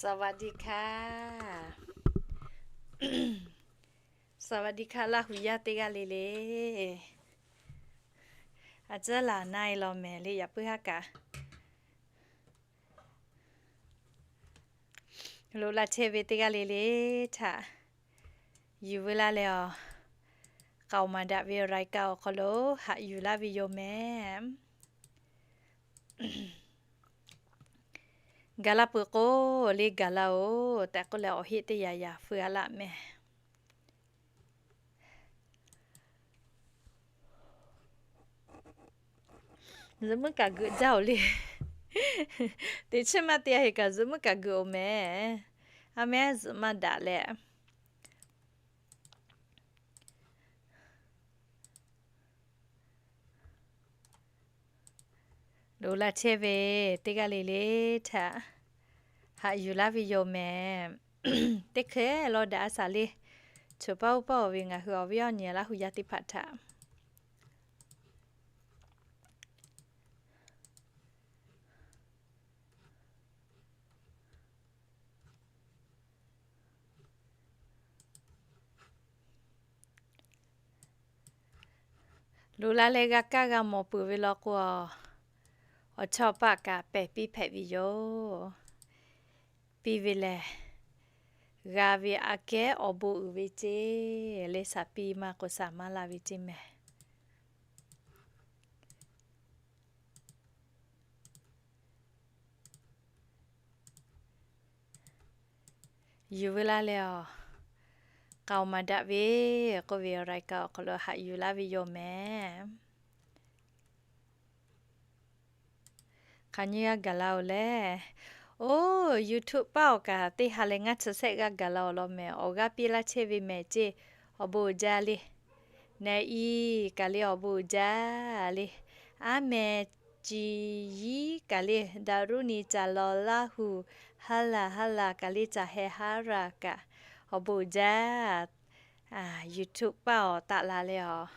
สวัสดีค่ะ สวัสดีค่ะ Laˇ hu yaˇ teˇ g'aˇ le le. A tcuhˉ laˬ na e law mehˍ le, yaꞈ puiˉ haˉ kaꞈ loꞈ la chehˇ ve teˇ g'aˇ le le htaꞈ yuˬ veu laˇ leh awˬ, k'aoˍ maˍ daꞈ ve รายการ awˬ hk'aw lo haꞈ yuˬ laˇ ve yoˬ mehˍ. Gaˬ la peuˬ k'o, le gaˬ la-oˬ tehꞈ k'oˆ leh awˬ heˆ teˇ yanˇ yanˇ feu a laˇ mehˍ. Zuhꞈ muiˉ kaꞈ geuꞈ jaˇ-oˬ le. Teꞈ chiˉ maˇ te a heˆ kaꞈ zuhꞈ muiˉ kaꞈ geuꞈ-oˬ mehˍ. A mehˉ zuhꞈ maˇ daꞈ leh loꞈ la chehˇ ve teˇ g'aˇ le le htaꞈ haꞈ yuˬ laˇ ve yoˬ mehˍ. Teˇ hkeh law daꞈ a shaˍ le. Choˬ paˇ oˇ paˇ-oˬ ve ngaˬ hui awˬ viˉ awˬ nyi Laˇ hu yaˇ teˇ hpaˍ htaꞈ loꞈ la leh g'a kaˇ g'a mawˬ peuˬ ve law k'o, awˬ chawˇ paˆ kaꞈ pehˬ piˇ hpehꞈ ve yoˬ. Piˇ ve lehˬ, g'a ve aꞈ kehˉ awˬ bon uiˍ ve ceˇ le, shaˍ piˇ maˇ k'o shaˍ maˇ la ve ceˇ mehˍ. Yuˬ veu laˇ leh awˬ, k'aoˍ maˍ daꞈ ve k'oˆ ve รายการ awˬ hk'aw lo haꞈ yuˬ laˇ ve yoˬ mehˍ. Hk'aˬ nyi g'a gaˬ la-oˬ leh, oˇ YouTube paˆ awˬ kaꞈ teˇ ha leh ngaˇ chi sehˆ g'a gaˬ la-oˬ law mehˍ. Awˬ g'aˇ piˇ laˇ chehˇ ve mehˍ ceˇ, awˬ bon uiˍ jaˇ le. Neh iˉ kaꞈ le awˬ bon uiˍ jaˇ le. Aˉ meh ci yiˉ kaꞈ le, daꞈ ruˇ ni ca law Laˇ hu, haˉ laˬ haˉ laˬ kaꞈ le ca heh haˉ raˬ kaꞈ, awˬ bon uiˍ jaˇ. YouTube paˆ awˬ taˆ la leh awˬ,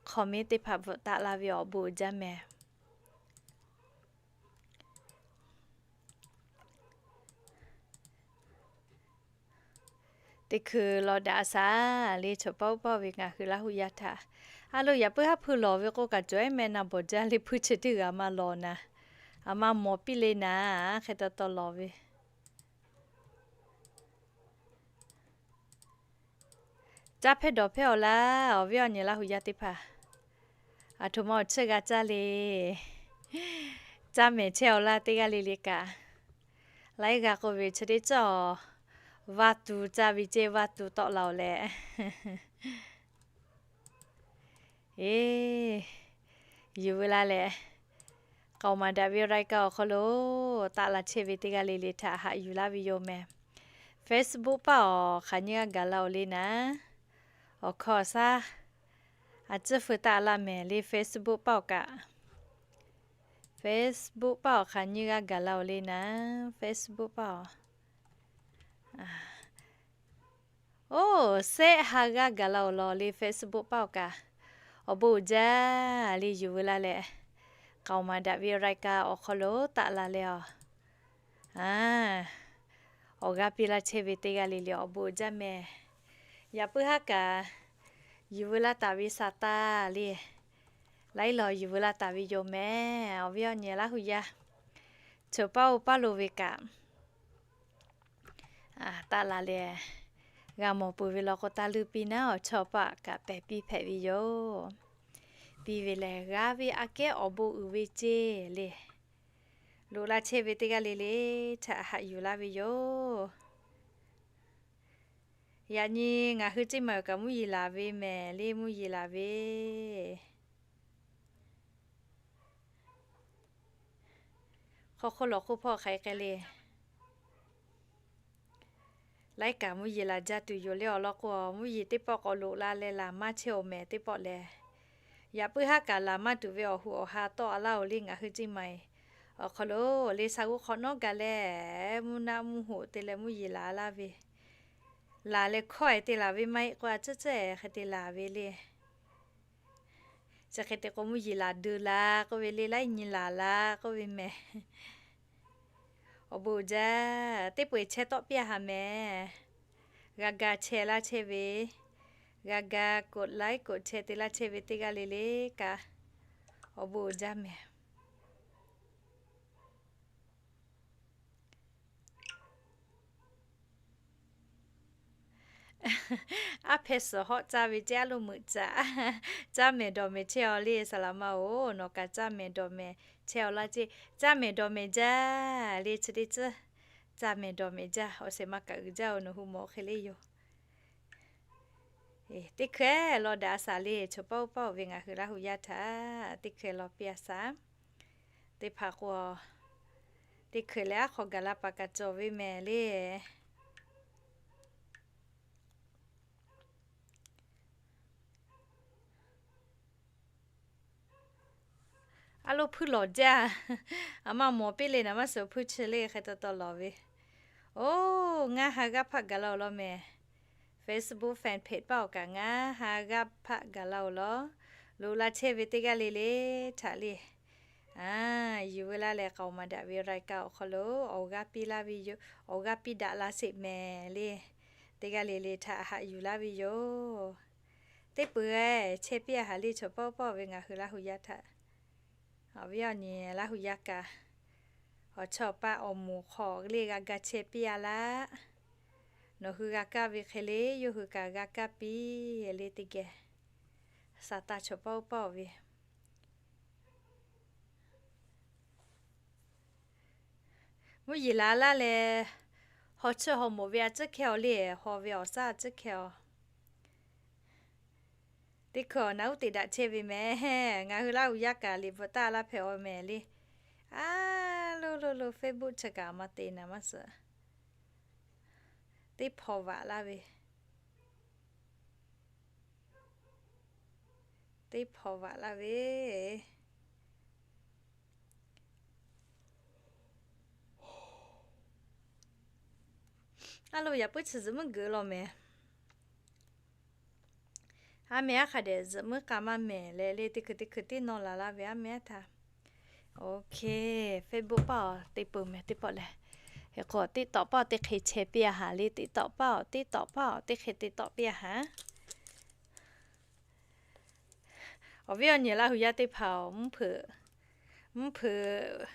comment teˇ hpaˍ bvuhꞈ taˆ laˇ ve awˬ bon uiˍ jaˇ mehˍ. Teˇ hkui law daꞈ a shaˍ le, choˬ paˇ oˇ paˇ ve ngaˬ hui Laˇ hu yaˇ htaꞈ. A lo, yaꞈ puiˉ haˉ hpui lawˬ ve k'o kaꞈ cawˬ ehˉ meh na bawˬ jaˇ le, hpui chi teˇ g'aˇ maˇ lawˬ na. A ma mawˬ piˇ le na, hk'e taw taw lawˬ ve. Caˇ hpehˇ dawˬ hpehˇ-aw laˇ, awˬ viˉ awˬ nyi Laˇ hu yaˇ teˇ hpaˍ. Aˬ htoꞈ ma awˬ chiˇ g'a caˇ le. Caˇ mehˍ chehˇ-aw laˇ teˇ g'aˇ le le kaꞈ. Laiˉ g'a k'oˆ ve chi teˇ cawˇ, vaˇ tu caˇ ve ceˇ, vaˇ tu tawˆ la-oˬ leh. Eˬ, yuˬ veu laˇ leh, k'aoˍ maˍ daꞈ ve รายการ awˬ hk'aw lo taˆ la chehˇ ve teˇ g'aˇ le le htaꞈ haꞈ yuˬ laˇ ve yoˬ mehˍ. Facebook paˆ awˬ hk'aˬ nyi g'a gaˬ la-oˬ le naˉ, awˬ hkawˇ shaˉ a ciˉ feu taˆ laˇ mehˍ le. Facebook paˆ awˬ kaꞈ, Facebook paˆ awˬ hk'aˬ nyi g'a gaˬ la-oˬ le naˉ, Facebook paˆ awˬ. Oˇ, sehˆ ha g'aˇ gaˬ la-oˬ law le Facebook paˆ awˬ kaꞈ. Awˬ bon uiˍ jaˇ le, yuˬ veu laˇ leh, k'aoˍ maˍ daꞈ ve รายการ awˬ hk'aw lo taˆ la leh awˬ, awˬ g'aˇ piˇ laˇ chehˇ ve teˇ g'aˇ le le awˬ bon uiˍ jaˇ mehˍ. Yaꞈ puiˉ haˉ kaꞈ yuˬ veu laˇ taˍ ve sa taˇ le, laiˉ lawˬ yuˬ veu laˇ taˍ ve yoˬ mehˍ. Awˬ viˉ awˬ nyi Laˇ hu yaˇ, choˬ paˇ oˇ paˇ lo ve kaꞈ taˆ la leh, g'a mawˬ peuˬ ve law k'o, taˇ leuˇ piˇ naˉ, awˬ chawˇ paˆ kaꞈ pehˬ piˇ hpehꞈ ve yoˬ. Piˇ ve lehˬ, g'a ve aꞈ kehˉ awˬ bon uiˍ ve ceˇ le. Loꞈ la chehˇ ve teˇ g'aˇ le le htaꞈ haꞈ yuˬ laˇ ve yoˬ. Yaꞈ nyi ngaˬ hui ceˇ ma-oˬ kaꞈ mvuhˇ yeˬ laˬ ve mehˍ le, mvuhˇ yeˬ laˬ ve. Hk'aw hk'oˆ lawˬ hk'oˆ hpawˇ hk'aˬ hk'e le. Laiˉ kaꞈ mvuhˇ yeˬ laˬ jaˇ tuˬ yoˬ le. Awˬ lawn k'o, mvuhˇ yeˬ teˇ pawˆ k'awꞈ loꞈ la leh laˬ maˇ chehˇ-oˬ mehˍ teˇ pawˆ lehˬ. Yaꞈ puiˉ haˉ kaꞈ laˬ maˇ tuˬ ve awˬ hoꞈ awˬ ha tawˆ a laˇ-oˬ le ngaˬ hui ceˇ ma-e. Awˬ hk'aw lo le sha g'uˇ hk'awꞈ nawˉ gaˬ leh, mvuhˇ naˆ mvuhˇ hoꞈ te leh mvuhˇ yeˬ laˬ laˇ ve. Laˬ leh hkawˇ-e te laˬ ve maˇ heˆ k'o, a ciˉ ciˉ-e hk'e te laˬ ve le. Chi hk'e te k'o, mvuhˇ yeˬ laˬ deu la k'oˆ ve le, laiˉ nyi laˬ la k'oˆ ve mehˍ. Awˬ bon uiˍ jaˇ, teˇ peu-eˬ chehˇ tawˆ piˇ-a haꞈ mehˍ. G'a ga chehˇ laˇ chehˇ ve, g'a ga กดไลค์ กดแชร์ te laˇ chehˇ ve teˇ g'aˇ le le kaꞈ, awˬ bon uiˍ jaˇ mehˍ. Aˉ hpehˇ suhˍ hawˆ caˇ ve ceˇ, aˉ lo meuꞈ caꞈ. Caˇ mehˍ dawˬ mehˍ chehˇ-aw le, saˍ laꞈ ma-oˬ, nawˬ kaꞈ caˇ mehˍ dawˬ mehˍ chehˇ-aw laˇ ceˇ. Caˇ mehˍ dawˬ mehˍ jaˇ le, chi teˇ tcuhˉ. Caˇ mehˍ dawˬ mehˍ jaˇ, awˬ shehˍ ma kaꞈ uiˍ jaˇ-oˬ, nawˬ hui mawˬ hk'e le yoˬ. Teˇ hkui-eˬ law daꞈ-a saˍ le, chaw paˆ uˉ paˆ-oˬ ve ngaˬ hui Laˇ hu yaˇ htaꞈ teˇ hkui law piˇ-a saˍ. Teˇ hpaˍ k'o, teˇ hkui leh aˉ hk'aw gaˬ la paˍ kaꞈ cawˬ ve mehˍ le. Aˉ lo hpuiˇ lawˬ jaˇ. Aˬ ma mawˬ piˇ le naˍ maˇ suhˍ hpuiˇ chi le hk'e taw taw lawˬ ve. Oˬ, ngaˇ ha g'aˇ hpaˆ gaˬ la-oˬ law mehˍ. Facebook fan page paˆ-oˬ kaꞈ ngaˇ ha g'aˇ hpaˆ gaˬ la-oˬ law. Loꞈ la chehˇ ve teˇ g'aˇ le le htaꞈ le, yuˬ ve laˇ leh k'aoˍ maˍ daꞈ ve รายการ awˬ hk'aw lo awˬ g'aˇ piˇ laˇ ve yoˬ. Awˬ g'aˇ piˇ daꞈ la sheˍ mehˍ le. Teˇ g'aˇ le le htaꞈ haꞈ yuˬ laˇ ve yoˬ. Teˇ peuˬ-eˬ chehˇ piˇ-a haꞈ le, chaw paˆ paˆ ve ngaˬ hui Laˇ hu yaˇ htaꞈ. Awˬ viˉ awˬ nyi Laˇ hu yaˇ kaꞈ, awˬ chawˇ awˬ paˆ awˬ moˍ hk'aw le g'a ga chehˇ piˇ-a laˇ. Nawˬ hui g'a kaˇ ve hk'e le, yawˇ hui kaꞈ g'a kaˇ piˇ le teˇ geh. Saˍ tanˍ chaw paˆ paˆ-oˬ ve mvuhˇ yeˬ la laˇ leh, haw chiˇ haw moˍ ve a ciˉ hkehˇ-aw le, haw ve awˬ shaˉ a ciˉ hkehˇ-aw. Teˇ hkui awˬ naˍ uˉ te daꞈ chehˇ ve mehˍ. Ngaˬ hui Laˇ hu yaˇ kaꞈ liꞈ bvuhꞈ taˇ laˇ hpehꞈ-aw mehˍ le. A lo lo lo, Facebook chi kaꞈ maˇ te naˍ maˇ suhˍ. Teˇ hpaw vaꞈ laˇ ve. Teˇ hpaw vaꞈ laˇ ve. A lo, yaꞈ puiˉ chi zuhꞈ muiˉ geuꞈ law mehˍ. Aˉ meh aˉ hk'a dehꞈ zuhꞈ muiˉ k'a maˇ mehˍ leh le, teˇ hkui teˇ hkui tiˉ nawˇ la laˇ ve aˉ meh aˉ htaˇ. Okay, Facebook paˆ-oˬ, te peuˬ mehˍ teˇ pawˆ lehˬ. Hk'e k'o TikTok paˆ-oˬ, teˇ hk'e chehˇ piˇ-a haꞈ le, TikTok paˆ-oˬ, TikTok paˆ-oˬ, teˇ hk'e TikTok piˇ-a haꞈ. Awˬ viˉ awˬ nyi Laˇ hu yaˇ teˇ hpaˍ-oˬ, mvuhˇ hpeuꞈ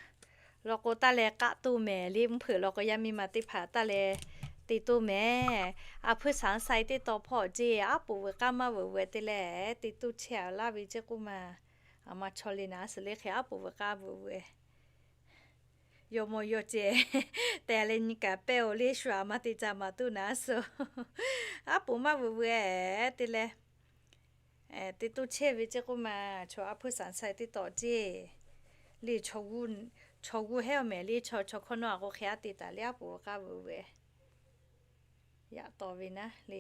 law k'o taˇ leh k'aˆ toˇ mehˍ le, mvuhˇ hpeuꞈ law k'o yaˇ miˇ ma teˇ hpaˍ taˇ leh te toˇ mehˍ. A hpuiˇ shaˍ sai teˇ taw hpawˇ ceˇ, aˉ poꞈ veuꞈ k'aˇ maˇ veuꞈ veuꞈ te leh te toˇ chehˇ-a laˇ ve ceˇ k'oˆ ma. Aˬ ma chaw le naˍ suhˍ le hk'e aˉ poꞈ veuꞈ k'aˇ veuꞈ veuꞈ. Yawˇ mawˇ yawˇ ceh te leh nyi kaꞈ pehˇ-oˬ le, shu aˬ ma te ca maˍ tuˬ naˍ suhˍ. Aˉ poꞈ maˇ veuꞈ veuꞈ te leh te toˇ chehˇ ve ceˇ k'oˆ ma. Chaw aˉ hpuiˇ shaˍ sai teˇ taw ceˇ le, chaw g'uˇ hehˉ-aw mehˍ le, chaw chaw hkawˇ nawˉ a k'o hk'e aˉ te taˍ le, aˉ poꞈ veuꞈ k'aˇ veuꞈ veuꞈ. Yaꞈ taw ve naˉ le,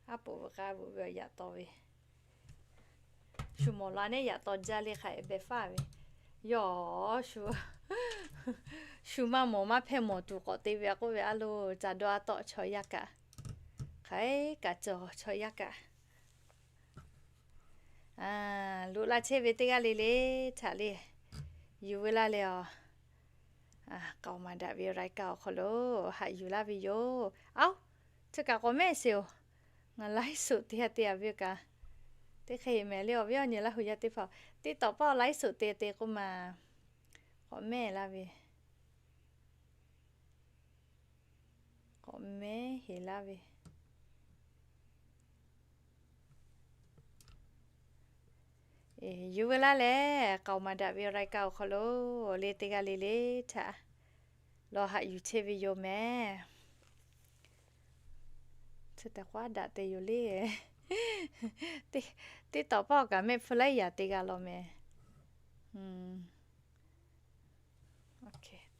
aˉ poꞈ veuꞈ k'aˇ veuꞈ ve yaꞈ taw ve. Shu mawˬ la neˉ yaꞈ taw jaˇ le hk'a-e beh faˇ ve. Yawˇ shu maˇ mawˬ maˇ hpehˇ mawˬ tuˬ k'awꞈ te ve k'oˆ ve a lo, ca dawˇ a tawˆ chaw yaˇ kaꞈ. Hk'aˬ hk'e kaꞈ cawˬ chaw yaˇ kaꞈ. Loꞈ la chehˇ ve teˇ g'aˇ le le htaꞈ le, yuˬ ve laˇ leh-aˬ, k'aoˍ maˍ daꞈ ve รายการ awˬ hk'aw lo haꞈ yuˬ laˇ ve yoˬ. Aoˬ, chi kaꞈ k'awꞈ mehˆ sheˍ-oˬ. Ngaˬ ไลฟ์สด te-a te-a ve kaꞈ, teˇ hk'e mehˍ le awˬ viˉ awˬ nyi Laˇ hu yaˇ teˇ hpaˍ, TikTok paˆ ไลฟ์สด te te k'oˆ ma, k'awꞈ mehˆ laˇ ve. K'awꞈ mehˉ heˍ laˇ ve. Yuˬ ve laˇ lehˬ, k'aoˍ maˍ daꞈ ve รายการ awˬ hk'aw lo le teˇ g'aˇ le le htaꞈ lawˬ haꞈ yuˬ chehˇ ve yoˬ mehˍ. Chi teˇ k'oˆ daꞈ te yoˬ le. TikTok paˆ awˬ kaꞈ mehˆ hpfuhˇ laiˉ yaꞈ te g'a law mehˍ.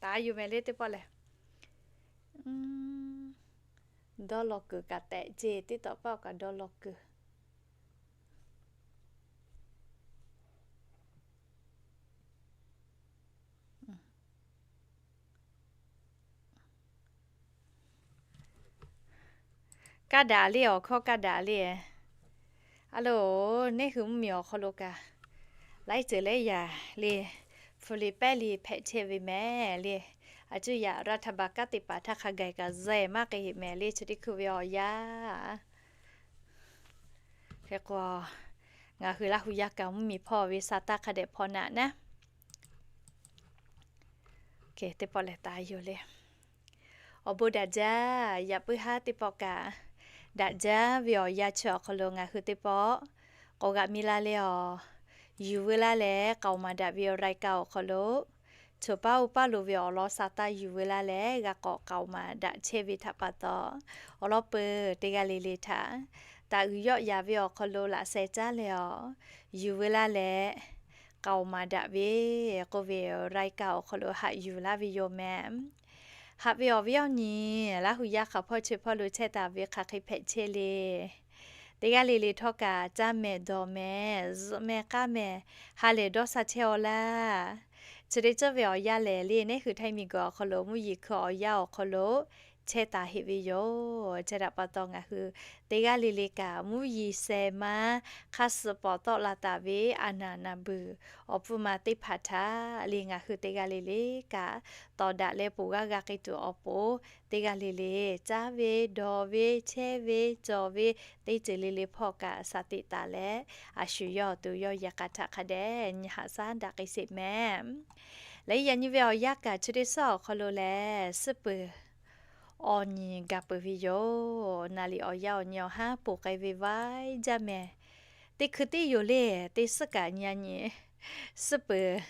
Taˍ yuˬ mehˍ le teˇ pawˆ lehˬ. Dawˇ law kuiˬ kaꞈ tehꞈ ceˇ, TikTok paˆ awˬ kaꞈ dawˇ law kuiˬ. Kaˇ daꞈ le, awˬ hkawˇ kaˇ daꞈ le. A loˬ, neˇ hui mvuhˇmiˬ awˬ hk'aw lo kaꞈ laiˉ ceuˬ laiˉ yaꞈ le, hpu li pehˉ li hpehꞈ chehˇ ve mehˍ le. A cuˇ yaꞈ รัฐบาล kanˉ te paˍ htaˇ hk'a gaˬ kaꞈ zehˬ maˇ k'ai heˆ mehˍ le chi teˇ hkui ve awˬ yanˇ. Hk'e k'o, ngaˬ hui Laˇ hu yaˇ kaꞈ mvuhˇmiˬ hpawˇ ve sa taˇ hk'a dehꞈ hpaw naꞈ naˉ. Teˇ pawˆ lehˬ taˍ yoˬ le. Awˬ bon daꞈ jaˇ. Yaꞈ puiˉ haˉ teˇ pawˆ kaꞈ daꞈ jaˇ ve awˬ yanˇ chi awˬ hk'aw lo ngaˬ hui teˇ pawˆ k'awꞈ g'aꞈ mi la le awˬ. Yuˬ veu laˇ leh k'aoˍ maˍ daꞈ ve รายการ awˬ hk'aw lo, choˬ paˉ oˇ paˉ lo ve awˬ lawn sa taˇ yuˬ veu laˇ leh g'a k'awꞈ k'aoˍ maˍ daꞈ chehˇ ve htaꞈ pa taw, awˬ lawn peuˬ teˇ g'aˇ le le htaꞈ taˍ uiˍ yawˆ yaˍ ve awˬ hk'aw lo laꞈ sheh caˉ leh awˬ, yuˬ veu laˇ leh k'aoˍ maˍ daꞈ ve k'oˆ ve รายการ awˬ hk'aw lo haꞈ yuˬ laˇ ve yoˬ mehˍ. Haꞈ ve awˬ viˉ awˬ nyi, Laˇ hu yaˇ hk'aˬ hpawˇ chi hpawˇ lo chehˇ taˍ ve hk'aˬ hk'e hpehꞈ chehˇ le. Teˇ g'aˇ le le htawˇ kaꞈ caˇ mehˍ dawˬ mehˍ zuhꞈ mehˍ k'aˇ mehˍ ha lehˬ dawˇ sha chehˇ aw laˇ. Chi teˇ ceuˬ ve awˬ yanˇ lehˬ le, neˉ hui Htaiˇ miˬguiˬ awˬ hk'aw lo mvuhˇ yeˬ hkui awˬ yanˇ awˬ hk'aw lo chehˇ taˍ heˆ ve yoˬ. Chi htaꞈ pa taw ngaˬ hui teˇ g'aˇ le le kaꞈ mvuhˇ yeˬ shehˍ ma hk'aˇ suh pawˍ tawˆ la taˍ ve a naˍ naˍ beuˬ awˬ pfuhˇ ma teˇ hpaˍ htaꞈ le ngaˬ hui teˇ g'aˇ le le kaꞈ tawˍ daꞈ leh poˬ g'aˇ g'a k'ai tuˬ awˬ pon, teˇ g'aˇ le le caˇ ve dawˬ ve chehˇ ve cawˬ ve teˇ ceuˬ le le hpawˇ kaꞈ shaˍ teꞈ taˍ leh, a shu yawˇ awˬ to yawˇ yehˬ k'a htaꞈ hk'a dehꞈ nyi haꞈ shaˉ daꞈ k'ai sheˍ mehˍ. Leh yaꞈ nyi ve awˬ yanˇ kaꞈ chi teˇ suhˉ awˬ hk'aw lo lehˬ suhˉ peuˬ awˬ nyi gaˬ peuˬ ve yoˬ. Naˍ liꞈ awˬ yanˇ awˬ nyi awˬ haˉ ponˬ k'ai ve vaiˇ jaˇ mehˍ. Teˇ hkui teˇ yoˬ le, teˇ suhˉ kaꞈ nyi a nyi suhˉ peuˬ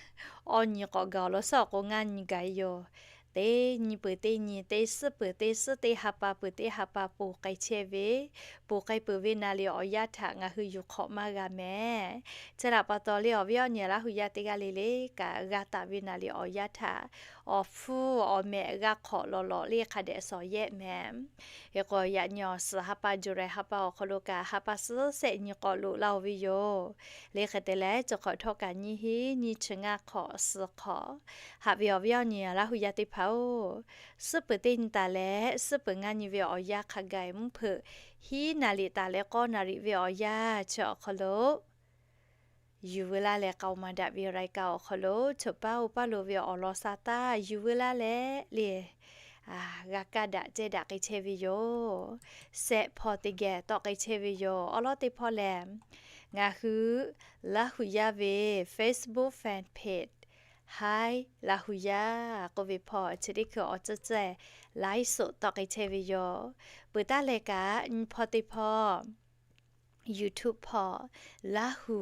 awˬ nyi k'awꞈ gaˬ awˬ lawn suhˉ awˬ k'o ngaˇ nyi gaˬ yoˬ. Teˇ nyi peuˬ teˇ nyi, teˇ suhˉ peuˬ teˇ suhˉ, teˇ ha pa peuˬ teˇ ha pa ponˬ k'ai chehˇ ve, ponˬ k'ai peuˬ ve naˍ liꞈ awˬ yanˇ htaꞈ ngaˬ hui yuˬ hk'awꞈ maˇ g'a mehˍ. Chi htaꞈ pa taw le awˬ viˉ awˬ nyi Laˇ hu yaˇ teˇ g'aˇ le le kaꞈ g'a taˍ ve naˍ liꞈ awˬ yanˇ htaꞈ awˬ hpfuhˇ awˬ mehꞈ g'a hk'awꞈ lawˬ lawˬ le hk'a dehꞈ shawˍ yehˆ mehˍ. Hk'e k'o yaꞈ nyi awˬ suhˍ ha pa July ha pa awˬ hk'aw lo kaꞈ ha pa suhˉ shehˆ nyi k'awꞈ loꞈ la oˬ ve yoˬ. Le hk'e te leh chi hk'awꞈ htawˇ kaꞈ nyiˇ hinˉ nyiˇ chi ngaˇ hk'awꞈ suhˍ hk'awꞈ. Haꞈ ve awˬ viˉ awˬ nyi Laˇ hu yaˇ teˇ hpaˍ-oˬ, suhˉ peuˬ teˇ nyi taˍ leh suhˉ peuˬ ngaˇ nyi ve awˬ yanˇ hk'a gaˬ mvuhˇ hpeuꞈ hiˉ naˍ liꞈ taˍ leh k'awˇ naˍ liꞈ ve awˬ yanˇ chi awˬ hk'aw lo yuˬ veu laˇ leh k'aoˍ maˍ daꞈ ve รายการ awˬ hk'aw lo choˬ paˉ oˇ paˉ lo ve awˬ lawn sa taˇ yuˬ veu laˇ leh le g'a kaˇ daꞈ cehˇ daꞈ k'ai chehˇ ve yoˬ. Shehˆ hpawˇ teˇ geh tawˆ k'ai chehˇ ve yoˬ. Awˬ lawn teˇ hpawˇ lehˬ, ngaˬ hui Laˇ hu yaˇ ve Facebook fan page Hi Laˇ hu yaˇ k'oˆ ve hpawˇ chi teˇ hkui awˬ ceuˬ ceuˬ ไลฟ์สด tawˆ k'ai chehˇ ve yoˬ. Peuˬ taˇ leh kaꞈ nyi hpawˇ teˇ hpawˇ YouTube hpawˇ Laˇ hu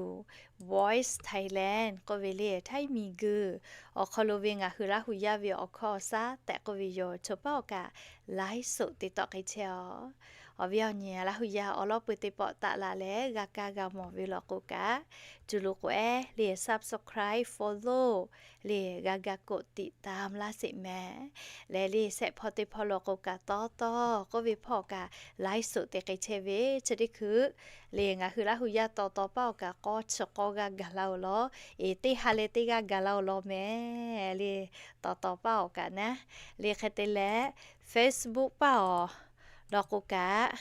Voice Thailand k'oˆ ve le Htaiˇ miˬguiˬ awˬ hk'aw lo ve ngaˬ hui Laˇ hu yaˇ ve awˬ hkawˇ awˬ shaˉ tehꞈ k'oˆ ve yoˬ. Choˬ paˉ awˬ kaꞈ ไลฟ์สด te tawˆ k'ai chehˇ aw. Awˬ viˉ awˬ nyi Laˇ hu yaˇ awˬ lawn peuˬ teˇ pawˆ taˆ la leh g'a kaˇ g'a mawˬ ve law k'o kaꞈ, cuˬ lo k'o ehˉ le subscribe follow le g'a ga กดติดตาม laˇ sheˍ mehˍ. Leh le shehˆ hpawˇ teˇ hpawˇ law k'o kaꞈ taw taw k'oˆ ve hpawˇ kaꞈ ไลฟ์สด te k'ai chehˇ ve chi teˇ hkui le ngaˬ hui Laˇ hu yaˇ taw taw paˉ awˬ kaꞈ k'awˇ chi k'awˇ g'aˇ gaˬ la oˬ law. Eˬ teˇ ha leh teˇ g'aˇ gaˬ la oˬ law mehˍ le. Taw taw paˉ awˬ kaꞈ naˉ le hk'e te leh Facebook paˉ awˬ law k'o kaꞈ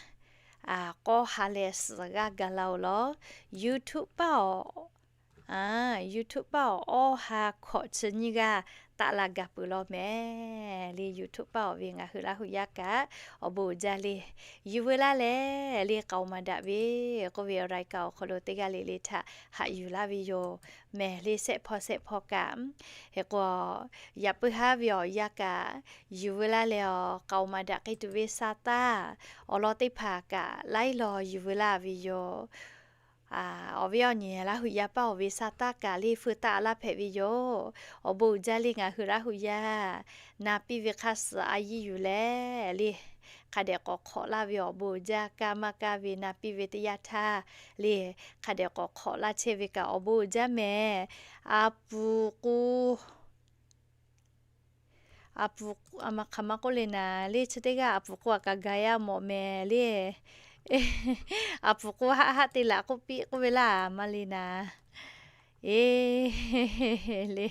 k'awˇ ha leh suhˍ g'aˇ gaˬ la oˬ law. YouTube paˉ awˬ YouTube paˉ awˬ awˇ ha hkawꞈ chi nyiˇ g'aˇ taˆ la gaˬ peuˬ law mehˍ le. YouTube paˉ awˬ ve ngaˬ hui Laˇ hu yaˇ kaꞈ awˬ bon uiˍ jaˇ le. Yuˬ veu laˇ leh le k'aoˍ maˍ daꞈ ve k'oˆ ve รายการ awˬ hk'aw lo teˇ g'aˇ le le htaꞈ haꞈ yuˬ laˇ ve yoˬ mehˍ le shehˆ hpawˇ shehˆ hpawˇ kaꞈ. Hk'e k'o yaꞈ puiˉ haˉ ve awˬ yanˇ kaꞈ yuˬ veu laˇ leh awˬ k'aoˍ maˍ daꞈ k'ai tuˬ ve sa taˇ awˬ lawn teˇ hpaˍ kaꞈ laiˉ law yuˬ veu laˇ ve yoˬ. Awˬ viˉ awˬ nyi Laˇ hu yaˇ paˉ awˬ ve sa taˇ kaꞈ le feu taˆ laˇ hpehꞈ ve yoˬ. Awˬ bon uiˍ jaˇ le ngaˬ hui Laˇ hu yaˇ na piˇ ve hk'a suhˍ a yiˇ yuˬ leh le hk'a dehꞈ k'awꞈ hk'awꞈ laˇ ve awˬ bon uiˍ jaˇ. Kaˇ maˇ kaˇ ve na piˇ ve teˇ yanˇ htaˇ le hk'a dehꞈ k'awꞈ hk'awꞈ laˇ chehˇ ve kaꞈ awˬ bon uiˍ jaˇ mehˍ. A puˍ k'o a puˍ, a ma hk'aˬ ma k'oˆ le naˍ le chi teˇ g'aˇ a puˍ k'o a kaꞈ gaˬ yaˇ mawˬ mehˍ le. A puˍ k'o haˆ haˆ te laꞈ k'oˆ piˇ k'oˆ ve laˇ maˇ le naˍ. Eˬ le,